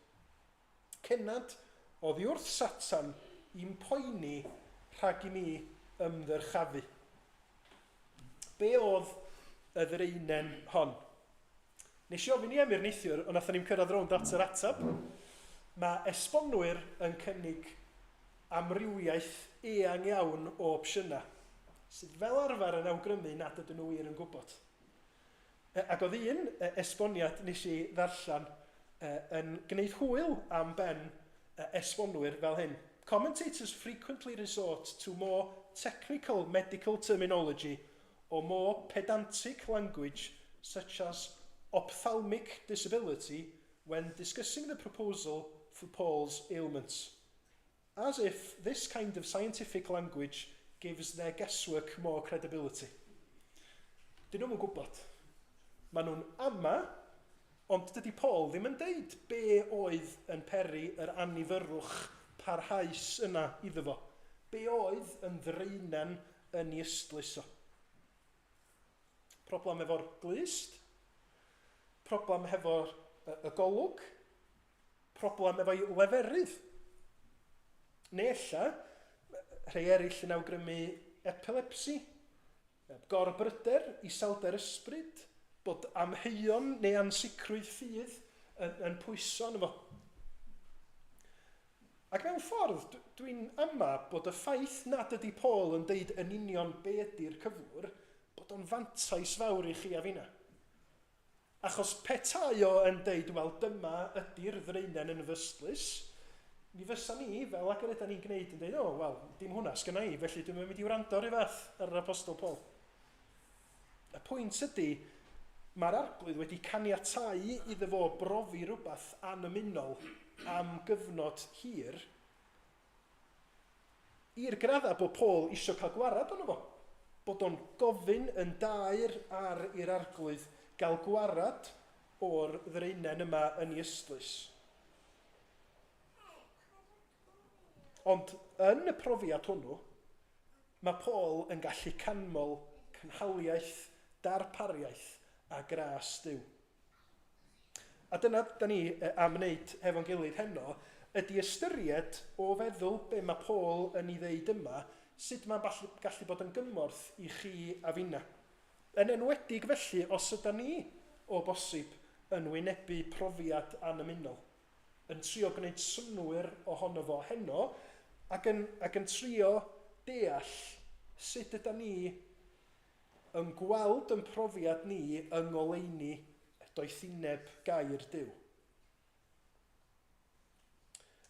Cennad oddi wrth Satan i'm poeni rhag i mi ymddyrchafu. Be oedd y ddraenen hon? Nes i ofyn i Emyr neithiwr, ond nathon ni'm cyrraedd rownd at yr ateb. Mae esbonwyr yn cynnig amrywiaeth eang iawn o opsiynau, sydd fel arfer yn awgrymu nad ydyn nhw wir yn gwybod. Ac oedd un esboniad nes i ddarllen yn gwneud hwyl am ben esbonwyr fel hyn. Commentators frequently resort to more technical medical terminology or more pedantic language such as ophthalmic disability when discussing the proposal for Paul's ailments. As if this kind of scientific language gives their guesswork more credibility. Dyn nhw'm yn gwybod. Maen nhw'n ama, ond dydy Paul ddim yn deud be oedd yn peri yr annifyrrwch parhaus yna iddo fo. Be oedd yn ddraenen yn ei ystlys o. Problem efo'r glust, problem hefo'r y golwg, Problem efo'i leferydd. Neu ella, rhai eraill yn awgrymu epilepsi. Gorbryder, iselder ysbryd, bod amheuon neu ansicrwydd ffydd yn, yn pwyso arno fo. Ac mewn ffordd, dwi'n ama bod y ffaith nad ydy Paul yn deud yn union be ydy'r cyflwr, bod o'n fantais fawr i chi a finna. Achos petai o yn deud, wel dyma ydy'r ddraenen yn fy ystlys, mi fysa ni, fel ag yr ydan ni'n gwneud, yn deud, o, wel, dim hwnna sgynna i, felly dwi'm yn mynd i wrando rhyw fath ar yr Apostol Paul. Y pwynt ydy, mae'r Arglwydd wedi caniatáu iddo fo brofi rhywbeth annymunol am gyfnod hir, i'r graddau bod Paul isio cael gwarad ono fo, bod o'n gofyn yn daer ar i'r Arglwydd gael gwarad o'r ddraenen yma yn ei ystlys. Ond yn y profiad hwnnw, mae Paul yn gallu canmol cynhaliaeth, darpariaeth a gras Duw. A dyna da ni am wneud hefo'n gilydd heno, ydy ystyried o feddwl be mae Paul yn ei ddeud yma, sut mae'n gallu bod yn gymorth i chi a finna. Yn enwedig felly os yda ni, o bosib, yn wynebu profiad annymunol, yn trio gwneud synnwyr ohono fo heno, ac yn, ac yn trio deall sut yda ni yn gweld yn profiad ni yng ngoleuni doethineb gair Duw.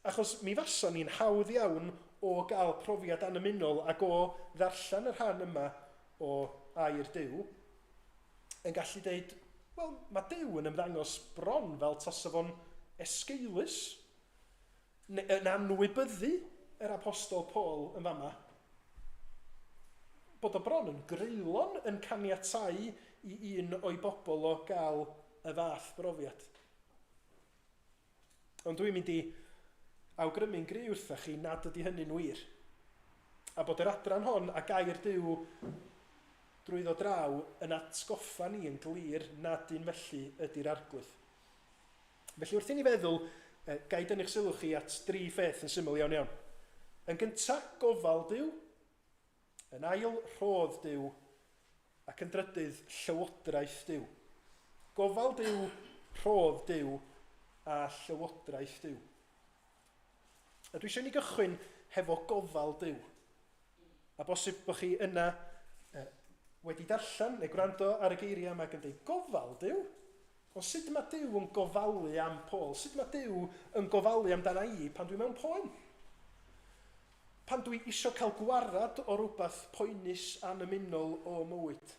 Achos mi fason ni'n hawdd iawn o gael profiad annymunol ac o ddarllen y rhan yma o air Duw, yn gallu deud, wel, mae Duw yn ymddangos bron fel tasa fo'n esgeulus, yn anwybyddu yr Apostol Paul yn fama. Bod o bron yn greulon yn caniatáu i un o'i bobl o gael y fath brofiad. Ond dwi'n mynd i awgrymu'n gry wrthach chi nad ydy hynny'n wir. A bod yr adran hon a gair Duw drwyddo draw yn atgoffa ni yn glir nad un felly ydy'r Arglwydd. Felly wrth i ni feddwl, ga i dynnu'ch sylw chi at dri pheth yn syml iawn iawn. Yn gyntaf, gofal Duw. Yn ail, rhodd Duw. Ac yn drydydd, llywodraeth Duw. Gofal Duw, rhodd Duw a llywodraeth Duw. A dwi eisiau ni gychwyn hefo gofal Duw. A bosib bod chi yna wedi darllen neu gwrando ar y geiriau yma ac yn dweud, gofal Duw? Ond sut mae Duw yn gofalu am Paul? Sut mae Duw yn gofalu amdana i pan dwi mewn poen? Pan dwi isio cael gwarad o rywbeth poenus annymunol o mywyd?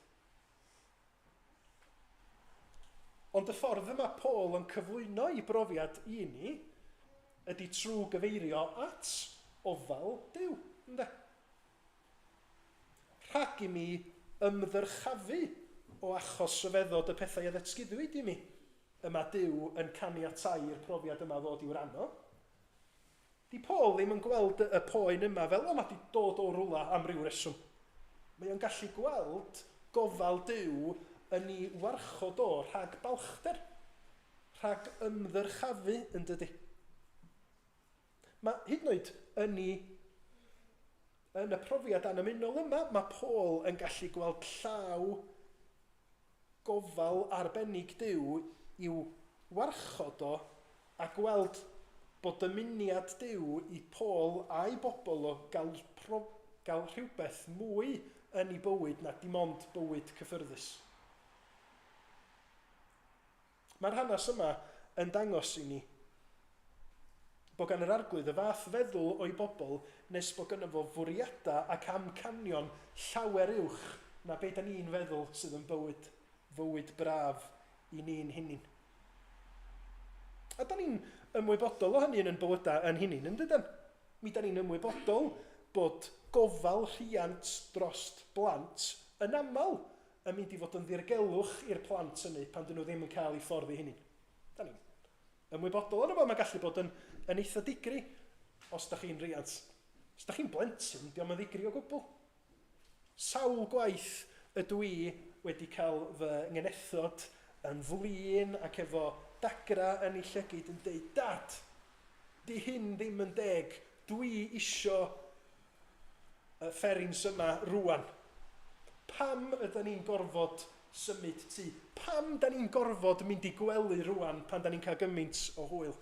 Ond y ffordd y mae Paul yn cyflwyno ei brofiad i ni ydy trwy gyfeirio at ofal Duw, ynde? Rhag i mi ymddyrchafu o achos rhyfeddod y pethau a ddatguddwyd i mi, y mae Duw yn caniatáu i'r profiad yma ddod i'w ran o. Di Paul ddim yn gweld y poen yma fel, o, mae 'di dod o rwla am ryw reswm. Mae o'n gallu gweld gofal Duw yn ei warchod o rhag balchder, rhag ymddyrchafu, yn dydy? Mae hyd yn oed yn ei yn y profiad annymunol yma, mae Paul yn gallu gweld llaw gofal arbennig Duw i'w warchod o a gweld bod dymuniad Duw i Paul a'i bobl o gael, pro, gael rhywbeth mwy yn ei bywyd na dim ond bywyd cyffyrddus. Mae'r hanes yma yn dangos i ni bod gan yr Arglwydd y fath feddwl o'i bobl nes bod gynno fo fwriadau ac amcanion llawer uwch na be da ni'n feddwl sydd yn bywyd, fywyd braf i ni'n hunin. A da ni'n ymwybodol o hynny yn ein bywydau yn hunin, yn dydan? Mi da ni'n ymwybodol bod gofal rhiant drost blant yn aml yn mynd i fod yn ddirgelwch i'r plant hynny pan dyn nhw ddim yn cael eu ffordd eu hunin. Da ni'n ymwybodol ohono fo, mae'n gallu bod yn, yn eitha digri os da chi'n riant. Os da chi'n blentyn, diolch yn ddigri o gwbl. Sawl gwaith ydw i wedi cael fy ngenethod yn flin ac efo dagra yn ei llygid yn deud, Dad, di hyn ddim yn deg, dwi isio y fferins yma rwan. Pam ydy ni'n gorfod symud tŷ? Pam da ni'n gorfod mynd i gwely rwan pan da ni'n cael gymaint o hwyl?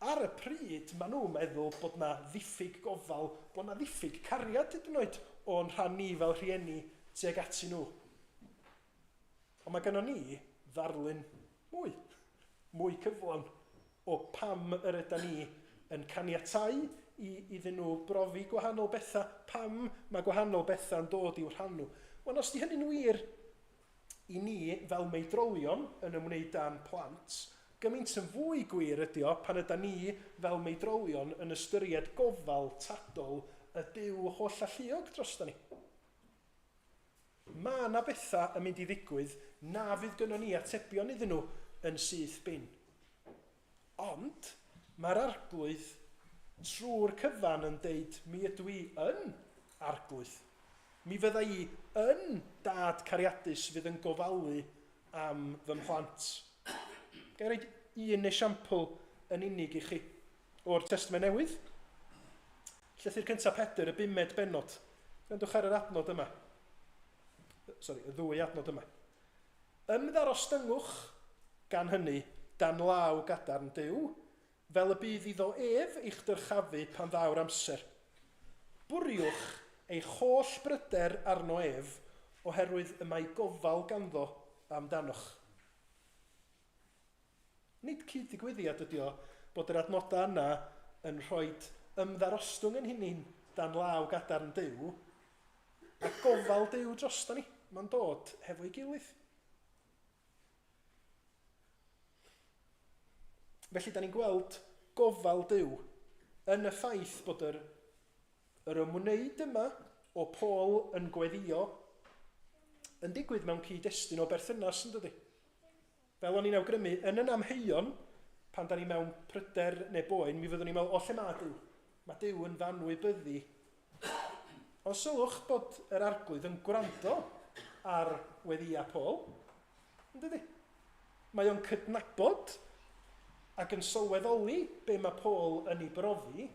Ar y pryd, maen nhw'n meddwl bod 'na ddiffyg gofal, bod 'na ddiffyg cariad hyd yn oed o'n rhan ni fel rhieni tuag atyn nhw. Ond mae gynnon ni ddarlun mwy, mwy cyflawn o pam yr ydan ni yn caniatáu i iddyn nhw brofi gwahanol bethau, pam mae gwahanol bethau'n dod i'w rhan nhw. Wel, os 'di hynny'n wir i ni fel meidrolion yn ymwneud â'n plant, gymaint yn fwy gwir ydi o pan ydan ni fel meidrolion yn ystyried gofal tadol y Duw hollalluog droston ni. Mae 'na bethau yn mynd i ddigwydd na fydd gynnon ni atebion iddyn nhw yn syth bin. Ond mae'r Arglwydd trwy'r cyfan yn deud mi ydw i yn Arglwydd. Mi fydda i yn dad cariadus fydd yn gofalu am fy mhlant. Ga i roid un esiampl yn unig i chi o'r Testament Newydd? Llythyr cyntaf Pedr, y bumed bennod. Gwrandwch ar yr adnod yma. Sorry, y ddwy adnod yma. Ymddarostyngwch gan hynny dan law gadarn Duw, fel y bydd iddo ef eich dyrchafu pan ddaw'r amser. Bwriwch eich holl bryder arno ef, oherwydd y mae gofal ganddo amdanoch. Nid cyd-ddigwyddiad ydi o bod yr adnodau yna yn rhoi ymddarostwng yn hunin dan law gadarn Duw, a gofal Duw drosto ni. Mae'n dod hefo'i gilydd. Felly, da ni'n gweld gofal Duw yn y ffaith bod yr, yr ymwneud yma o Paul yn gweddio yn digwydd mewn cyd-destun o berthynas, yn dydy? Fel o'n i'n awgrymu, yn yn amheuon, pan da ni mewn pryder neu boen, mi fyddwn ni'n meddwl, o lle mae Duw? Mae Duw yn f'anwybyddu. Ond sylwch bod yr Arglwydd yn gwrando ar weddïau Paul, yn dydy? Mae o'n cydnabod ac yn sylweddoli be mae Paul yn ei brofi.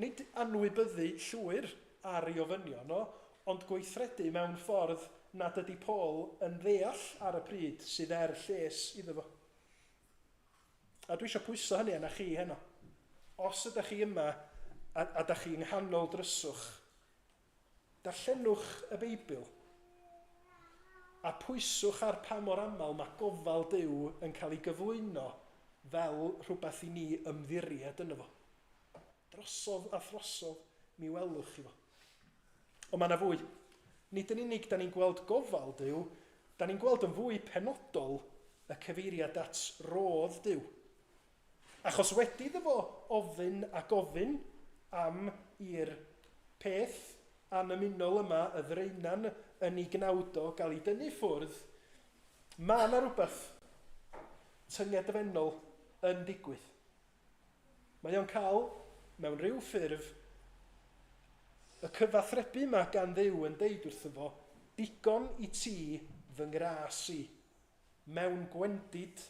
Nid anwybyddu llwyr ar ei ofynion o, ond gweithredu mewn ffordd nad ydy Paul yn ddeall ar y pryd sydd er lles iddo fo. A dwi eisiau pwyso hynny arna chi heno. Os ydych chi yma a, a da chi yng nghanol dryswch, darllenwch y Beibl a pwyswch ar pa mor aml mae gofal Duw yn cael ei gyflwyno fel rhywbeth i ni ymddiried yno fo. Drosodd a throsodd mi welwch chi fo. Ond mae yna fwy. Nid yn unig da ni'n gweld gofal Duw, da ni'n gweld yn fwy penodol y cyfeiriad at rodd Duw. Achos wedi iddo fo ofyn a gofyn am i'r peth annymunol yma, y ddraenan yn ei gnawd o, gael ei dynnu ffwrdd, mae yna rhywbeth tyngedfennol yn digwydd. Mae o'n cael, mewn rhyw ffurf, y cyfathrebu yma gan Dduw yn deud wrtho fo, digon i ti fy ngras i, mewn gwendid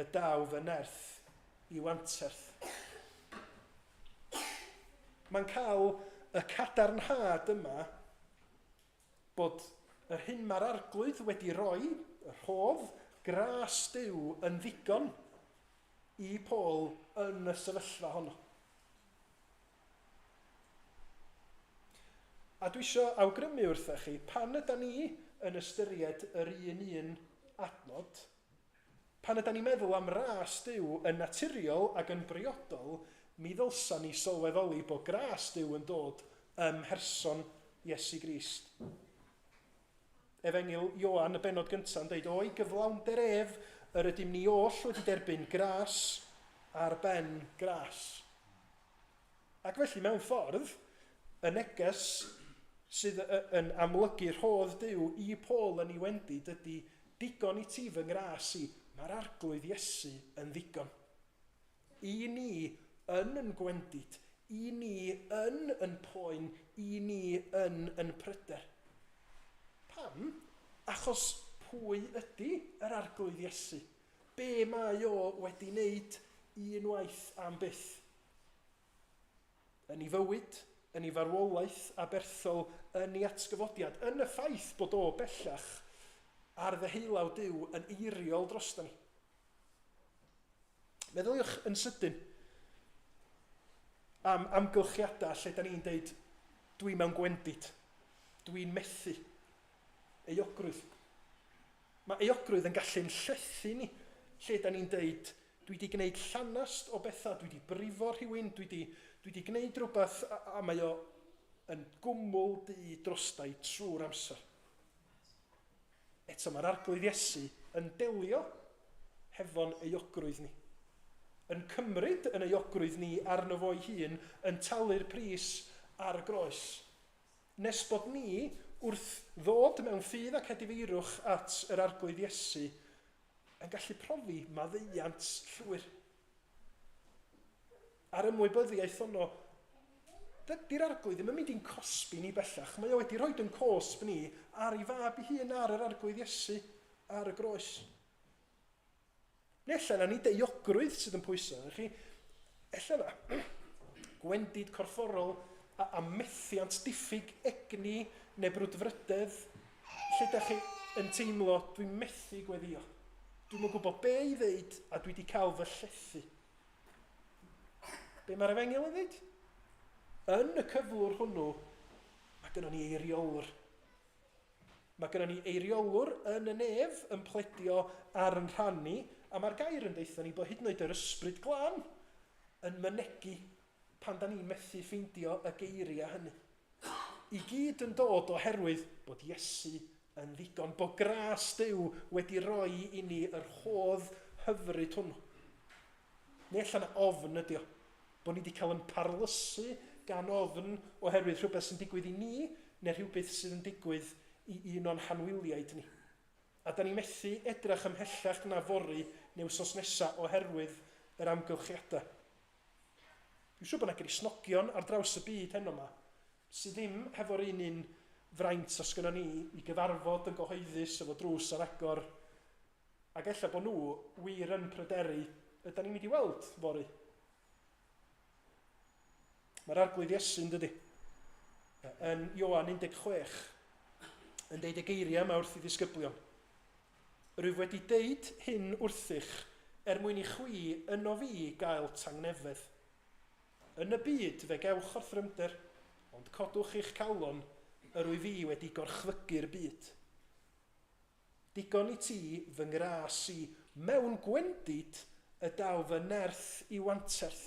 y daw fy nerth i'w anterth. Mae'n cael y cadarnhad yma bod yr hyn mae'r Arglwydd wedi rhoi, y rhodd, gras Duw yn ddigon i Paul yn y sefyllfa honno. A dwi eisiau awgrymu wrthych chi, pan yda ni yn ystyried yr un un adnod, pan yda ni'n meddwl am ras Duw yn naturiol ac yn briodol, mi ddylsa ni sylweddoli bod gras Duw yn dod ym mherson Iesu Grist. Efengyl Ioan, y bennod gyntaf, yn dweud, O'i gyflawnder ef, yr ydym ni oll wedi derbyn gras ar ben gras. Ac felly, mewn ffordd, y neges sydd yn amlygu rhodd Duw i Paul yn ei wendid ydy, digon i ti fy ngras i, mae'r Arglwydd Iesu yn ddigon. I ni yn yn gwendid, i ni yn yn poen, i ni yn yn pryder. Pam? Achos pwy ydy yr Arglwydd Iesu? Be mae o wedi wneud unwaith am byth? Yn ei fywyd, Yn ei farwolaeth aberthol, yn ei atgyfodiad, yn y ffaith bod o bellach ar ddeheulaw Duw yn eiriol drosto ni. Meddyliwch yn sydyn am amgylchiadau lle da ni'n deud, dwi mewn gwendid, dwi'n methu. Euogrwydd. Mae euogrwydd yn gallu'n llethu ni, lle da ni'n deud, dwi wedi gwneud llanast o bethau, dwi wedi brifo rhywun, dwi wedi, dwi wedi gwneud rhywbeth, a, a mae o yn gwmwl du drostai trwy'r amser. Eto mae'r Arglwydd Iesu yn delio hefo'n euogrwydd ni. Yn cymryd yn euogrwydd ni arno fo'i hun, yn talu'r pris ar y groes. Nes bod ni, wrth ddod mewn ffydd ac edifeirwch at yr Arglwydd Iesu, yn gallu profi maddeuant llwyr. A'r ymwybyddiaeth honno, dydy'r Arglwydd ddim yn mynd i'n cosbi ni bellach. Mae o wedi rhoi yn cosb ni ar ei fab ei hun ar yr Arglwydd Iesu ar y groes. Neu ella na nid euogrwydd sydd yn pwyso arnoch chi. Ella na gwendid corfforol a, a methiant diffyg egni neu brwdfrydedd lle da chi yn teimlo dwi'n methu gweddio. Dwi'm yn gwybod be i ddeud a dwi wedi cael fy llethu. Be mae'r efengyl yn dweud? Yn y cyflwr hwnnw, mae gynnon ni eiriolwr. Mae gynnon ni eiriolwr yn y nef yn pledio ar yn rhan ni, a mae'r gair yn deutha ni bod hyd yn oed yr ysbryd glân yn mynegi pan da ni'n methu ffeindio y geiriau hynny. I gyd yn dod oherwydd bod Iesu yn ddigon, bod gras Duw wedi rhoi i ni yr rhodd hyfryd hwnnw. Neu ella na ofn ydi o, bod ni wedi cael yn parlysu gan ofn oherwydd rhywbeth sy'n digwydd i ni, neu rhywbeth sydd yn digwydd i un o'n hanwyliaid ni. A da ni methu edrach ymhellach na fory neu wsos nesa oherwydd yr amgylchiadau. Dwi'n siŵr bod 'na Gristnogion ar draws y byd heno 'ma sydd ddim hefo'r un un fraint os gynnon ni i gyfarfod yn gyhoeddus efo drws ar agor, ac ella bod nhw wir yn pryderu, ydan ni'n mynd i weld fory? Mae'r Arglwydd Iesu, yn dydy, yn Ioan 16, yn deud y geiriau yma wrth i ddisgyblion. Rwyf wedi deud hyn wrthych er mwyn i chwi yno fi gael tangnefedd. Yn y byd fe gewch orthrymder, ond codwch eich calon, yr wyf fi wedi gorchfygu'r byd. Digon i ti fy ngras i mewn gwendid y daw fy nerth i'w anterth.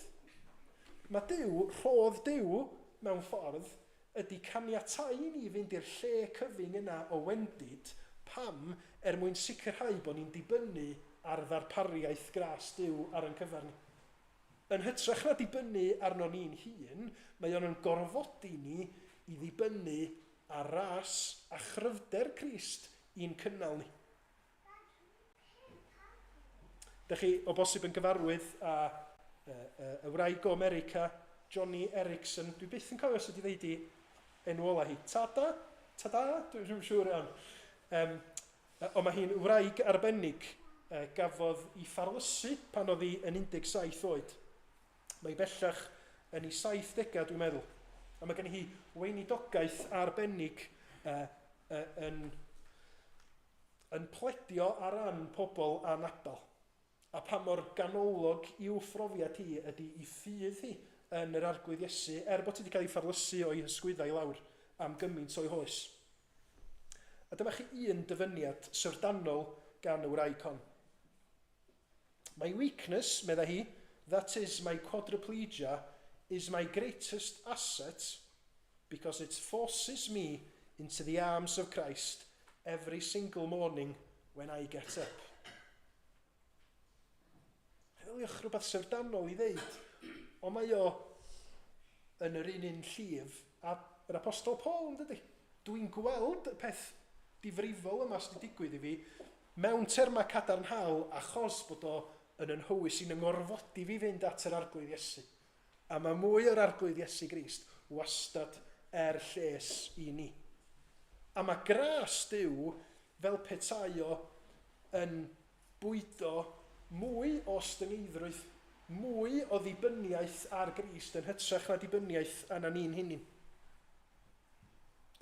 Mae Duw, rhodd Duw, mewn ffordd, ydy caniatáu i ni fynd i'r lle cyfyng yna o wendid, pam? Er mwyn sicrhau bod ni'n dibynnu ar ddarpariaeth gras Duw ar ein cyfer ni. Yn hytrach na dibynnu arnon ni'n hun, mae o'n yn gorfodi ni i ddibynnu ar ras a chryfder Crist i'n cynnal ni. Dych chi o bosib yn gyfarwydd â y wraig o America, Joni Eareckson. Dwi byth yn cofio sut i ddeud i enw ola hi. Tada? Tada? Dwi'n siŵr iawn. Um, ond mae hi'n wraig arbennig gafodd i pharlysu pan oedd hi yn 17 oed. Mae hi bellach yn ei 70au dwi'n meddwl. A mae gen hi weinidogaeth arbennig uh, uh, yn yn pledio ar ran pobl anabl, a pha mor ganolog i'w phrofiad hi ydy i ffydd hi yn yr Arglwydd Iesu, er bod hi wedi cael ei pharlysu o'i hysgwyddau i lawr am gymaint o'i hoes. A dyma chi un dyfyniad syfrdanol gan y wraig hon. My weakness, meddai hi, that is my quadriplegia, is my greatest asset because it forces me into the arms of Christ every single morning when I get up. Meddyliwch rhywbeth syfrdanol i ddeud, ond mae o yn yr un un llif a yr apostol Paul, yn dydy? Dwi'n gweld y peth difrifol yma sydd wedi digwydd i fi mewn termau cadarnhaol achos bod o yn yn nhywys i'n yngorfodi fi fynd at yr Arglwydd Iesu. A mae mwy o'r Arglwydd Iesu Grist wastad er lles i ni. A mae gras Duw fel petai o yn bwydo mwy o ostyngeiddrwydd, mwy o ddibyniaeth ar Grist yn hytrach na dibyniaeth arna ni'n hunain.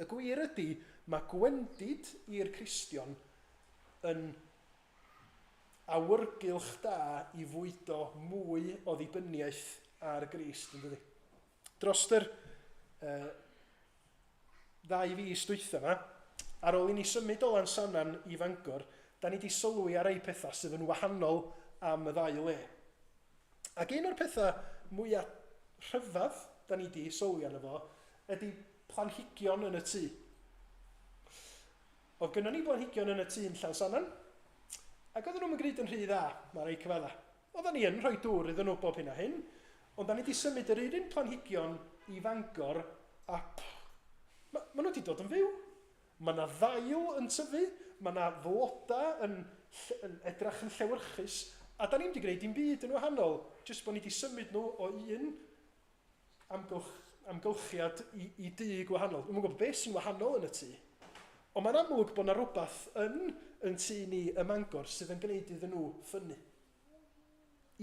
Y gwir ydy, mae gwendid i'r Cristion yn awyrgylch da i fwydo mwy o ddibyniaeth ar Grist, yn dydy? Dros yr ddau fis dwytha 'ma, ar ôl i ni symud o Lansannan i Fangor, da ni 'di sylwi ar rai pethau sydd yn wahanol am y ddau le. Ac un o'r pethau mwya rhyfedd da ni 'di sylwi arno fo ydy planhigion yn y tŷ. Oedd gynnon ni blanhigion yn y tŷ yn Llansannan, ac oedden nhw'm yn gwneud yn rhy dda, mae rhaid cyfadda. Oeddan ni yn rhoi dŵr iddyn nhw bob hyn a hyn, ond da ni 'di symud yr un planhigion i Fangor a pff, ma, ma nhw 'di dod yn fyw. Mae 'na ddail yn tyfu, mae 'na flodau yn, yn edrach yn llewyrchus, a da ni'm 'di gwneud dim byd yn wahanol, jyst bod ni 'di symud nhw o un amgylch, amgylchiad i, i dŷ gwahanol. Dwi'm yn gwybod beth sy'n wahanol yn y tŷ, ond mae'n amlwg bod 'na rywbeth yn yn tŷ ni ym Mangor sydd yn gwneud iddyn nhw ffynnu.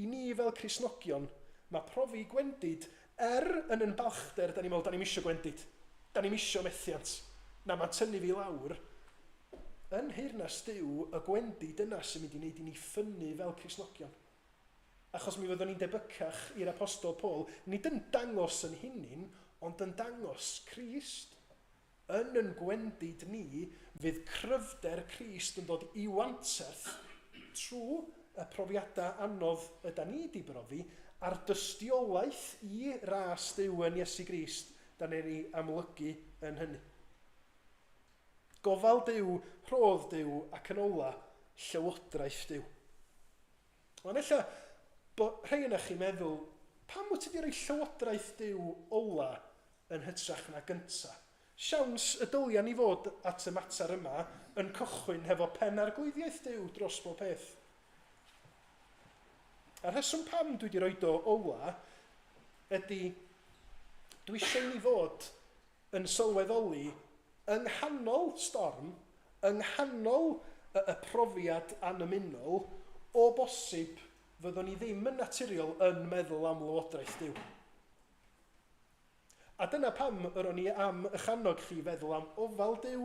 I ni fel Cristnogion, mae profi gwendid, er yn yn balchder, da ni'n meddwl, da ni'm isio gwendid, da ni'm isio methiant, na, mae'n tynnu fi lawr. Yn nheyrnas Duw, y gwendid yna sy'n mynd i wneud i ni ffynnu fel Cristnogion. Achos mi fyddwn ni'n debycach i'r Apostol Paul, nid yn dangos yn hunin, ond yn dangos Crist. Yn yn gwendid ni, fydd cryfder Crist yn dod i'w anterth trwy y profiadau anodd yda ni 'di brofi, a'r dystiolaeth i ras Duw yn Iesu Grist da ni'n ei amlygu yn hynny. Gofal Duw, rhodd Duw, ac yn ola, llywodraeth Duw. Ond ella bod rhai yna chi'n meddwl, pam wyt ti wedi rhoi llywodraeth Duw ola yn hytrach na gynta? Siawns y dylia ni fod at y mater yma yn cychwyn hefo pen-arglwyddiaeth Duw dros bob peth. A'r rheswm pam dwi wedi roid o ola ydy dwi eisiau i ni fod yn sylweddoli yng nghanol storm, yng nghanol y y profiad annymunol, o bosib fyddwn ni ddim yn naturiol yn meddwl am lywodraeth Duw. A dyna pam yr o'n i am eich annog chi feddwl am ofal Duw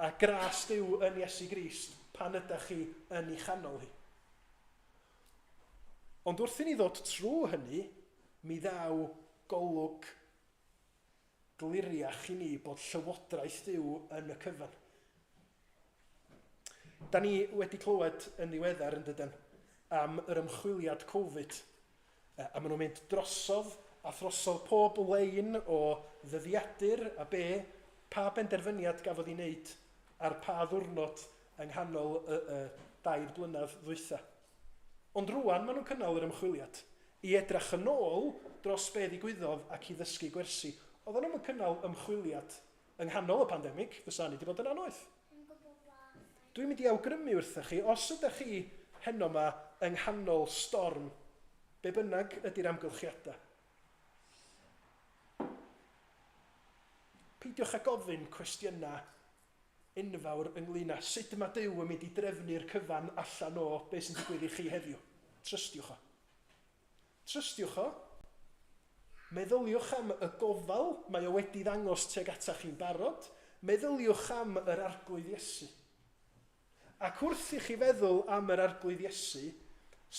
a gras Duw yn Iesu Grist pan ydach chi yn ei chanol hi. Ond wrth i ni ddod trwy hynny, mi ddaw golwg gliriach i ni bod llywodraeth Duw yn y cyfan. Da ni wedi clywed yn ddiweddar yn dydyn am yr ymchwiliad Covid, a maen nhw'n mynd drosodd a throsodd pob lein o ddyddiadur a be, pa benderfyniad gafodd ei wneud ar pa ddwrnod yng nghanol y, y dair blynedd ddwytha. Ond rŵan maen nhw'n cynnal yr ymchwiliad i edrach yn ôl dros be ddigwyddodd ac i ddysgu gwersi. Oedden nhw'm yn cynnal ymchwiliad yng nghanol y pandemig, fysa hynny 'di bod yn annoeth. Dwi'n mynd i awgrymu wrthoch chi, os ydych chi heno 'ma yng nghanol storm, be bynnag ydy'r amgylchiadau, peidiwch â gofyn cwestiynau enfawr ynglŷn â sut mae Duw yn mynd i drefnu'r cyfan allan o beth sy'n digwydd i chi heddiw. Trystiwch o. Trystiwch o. Meddyliwch am y gofal mae o wedi ddangos tuag atach chi'n barod. Meddyliwch am yr Arglwydd Iesu. Ac wrth i chi feddwl am yr Arglwydd Iesu,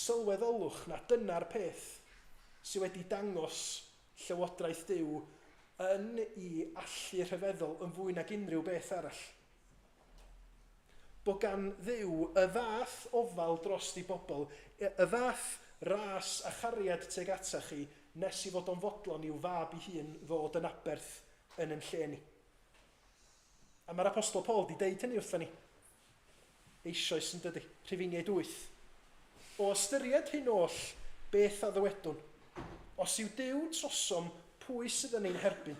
sylweddolwch na dyna'r peth sydd wedi dangos llywodraeth Duw yn i allu rhyfeddol yn fwy nag unrhyw beth arall. Bod gan Dduw y fath ofal drost ei bobl, y fath ras a chariad tuag atach chi, nes i fod o'n fodlon i'w fab ei hun ddod yn aberth yn yn lle ni. A mae'r Apostol Paul di deud hynny wrthon ni eisoes yn dydy? Rhufeiniaid 8. O ystyried hyn oll, beth a ddywedwn? Os yw Duw trosom, pwy sydd yn ein herbyn?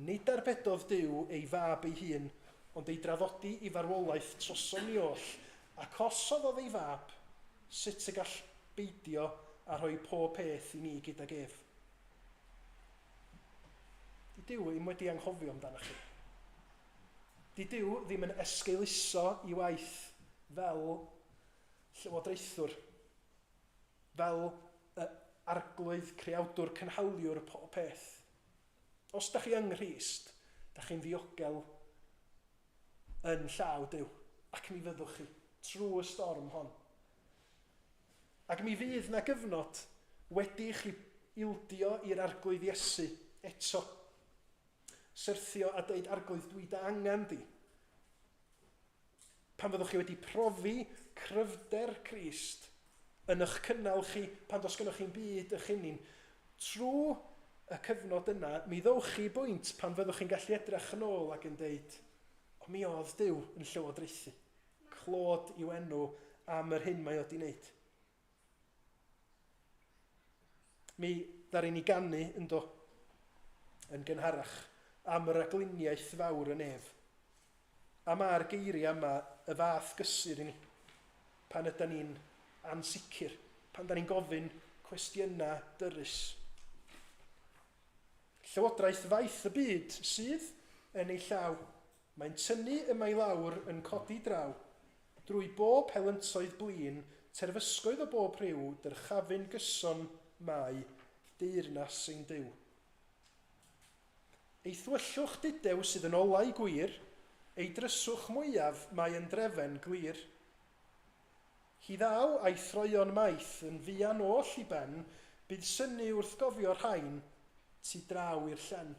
Nid arbedodd Duw ei fab ei hun, ond ei draddodi i farwolaeth trosom ni oll, ac os oddodd ei fab, sut y gall beidio â rhoi pob peth i ni gydag ef? Di Duw ddim wedi anghofio amdanoch chi. Di Duw ddim yn esgeuluso i waith fel llywodraethwr, fel y arglwydd, creawdwr, cynhaliwr pob peth. Os da chi yng Nghrist, Da chi'n ddiogel yn llaw Duw, ac mi fyddwch chi trwy y storm hon. Ac mi fydd na gyfnod wedi i chi ildio i'r Arglwydd Iesu eto. Syrthio a deud, Arglwydd, dwi dy angen di. Pan fyddwch chi wedi profi cryfder Crist yn eich cynnal chi, pan does gennych chi'n byd eich hunin, trwy y cyfnod yna, mi ddowch chi i bwynt pan fyddwch chi'n gallu edrych yn ôl ac yn deud, o mi oedd Duw yn llywodraethu. Clod i'w enw am yr hyn mae o 'di wneud. Mi ddaru ni ganu ynddo yn gynharach am y ragluniaeth fawr y nef. A mae'r geiriau yma y fath gysur i ni pan ydan ni'n ansicr, pan da ni'n gofyn cwestiynau dyrys. Llywodraeth faith y byd sydd yn ei llaw. Mae'n tynnu yma i lawr yn codi draw. Drwy bob helyntoedd blin, terfysgoedd o bob rhyw, dyrchafu'n gyson mae deyrnas ein Duw. Ei thwyllwch dudew sydd yn olau gwir, ei dryswch mwyaf mae yn drefen glir. Hi ddaw a'i throeon maith yn fuan oll i ben, bydd synnu wrth gofio rhain tu draw i'r llen.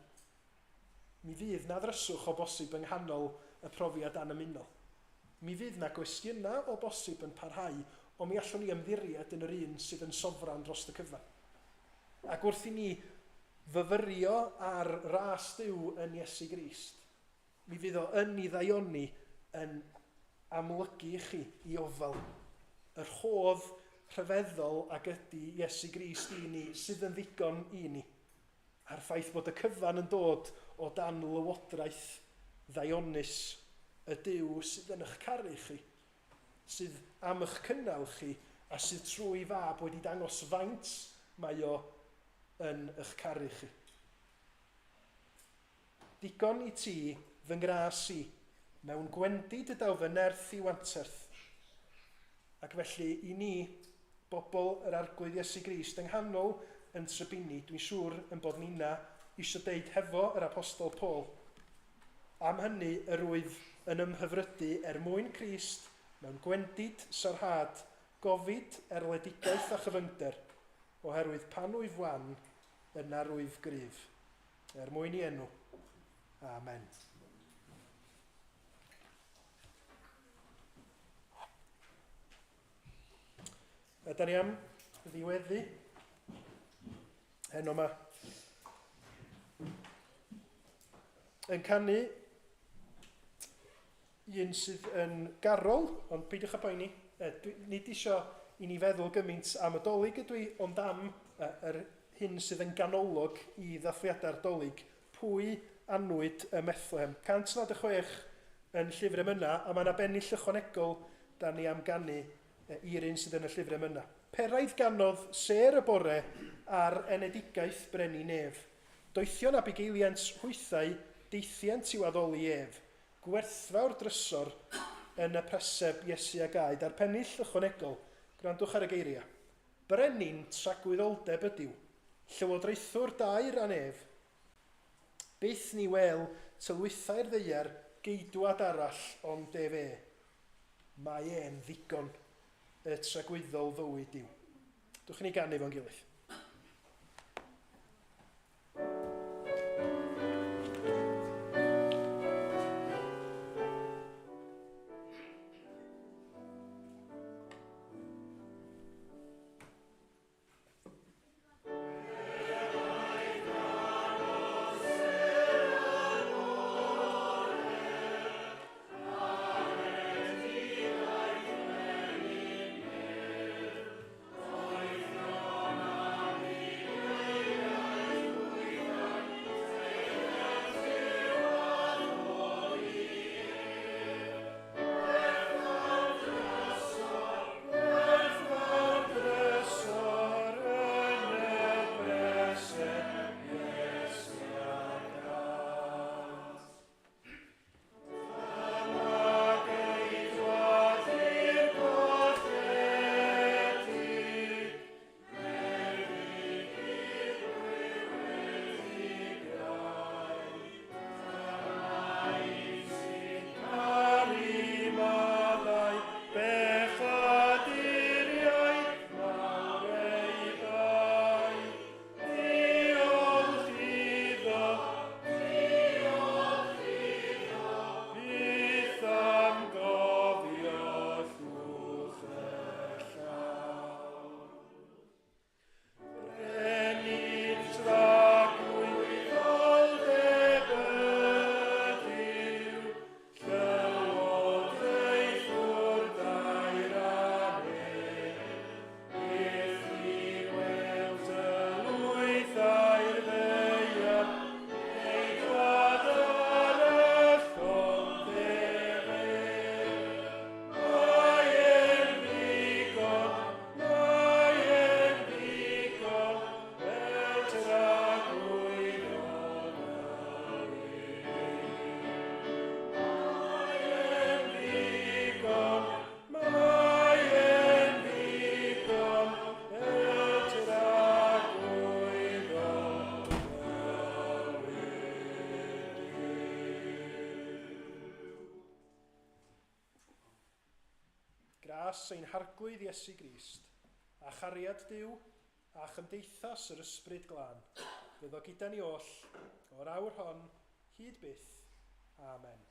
Mi fydd 'na ddryswch o bosib yng nghanol y profiad annymunol. Mi fydd 'na gwestiynau o bosib yn parhau, ond mi allwn ni ymddiried yn yr un sydd yn sofran drost y cyfan. Ac wrth i ni fyfyrio ar ras Duw yn Iesu Grist, mi fydd o yn ei ddaioni yn amlygu i chi i ofal y rhodd rhyfeddol ag ydy Iesu Grist i ni, sydd yn ddigon i ni. A'r ffaith bod y cyfan yn dod o dan lywodraeth ddaionus y Duw sydd yn eich caru chi, sydd am eich cynnal chi, a sydd trwy Fab wedi dangos faint mae o yn eich caru chi. Digon i ti, fy ngras i, mewn gwendid y daw fy nerth i'w anterth. Ac felly, i ni, bobl yr Arglwydd Iesu Grist, yng nghanol yn trybini, dwi'n siŵr yn bod ninna isio deud hefo yr Apostol Paul, Am hynny yr wyf yn ymhyfrydu er mwyn Crist mewn gwendid, sarhad, gofid, erledigaeth a chyfyngder, oherwydd pan wyf wan, yna rwyf gryf. Er mwyn i enw. Amen. A da ni am ddiweddu heno yma. Yn canu un sydd yn garol, ond peidiwch â poeni. E, dwi, nid isio i ni feddwl gymaint am y dolyg ydw i, ond am yr hyn sydd yn ganolog i ddathliadau'r dolyg. Pwy anwyd ym Methlehem? 196 yn llyfr emynau, a mae yna bennill ychwanegol da ni am ganu i'r un sydd yn y llyfr emynau. Peraidd ganodd sêr y bore ar enedigaeth brenin nef. Doethion a bugeilient hwythau, deithient i'w addoli ef. Gwerthfawr drysor yn y preseb Iesu a gaed, a'r pennill ychwanegol, gwrandwch ar y geiriau. Brenin tragwyddoldeb ydyw, llywodraethwr dair a nef. Byth ni wel tylwythau'r ddaear geidwad arall ond ef e. Mae e'n ddigon, y tragwyddol fywyd yw. Dwch i ni ganu fo'n gilydd. Gras ein Harglwydd Iesu Grist, a chariad Duw, a chymdeithas yr Ysbryd Glân, fyddo gyda ni oll, o'r awr hon, hyd byth. Amen.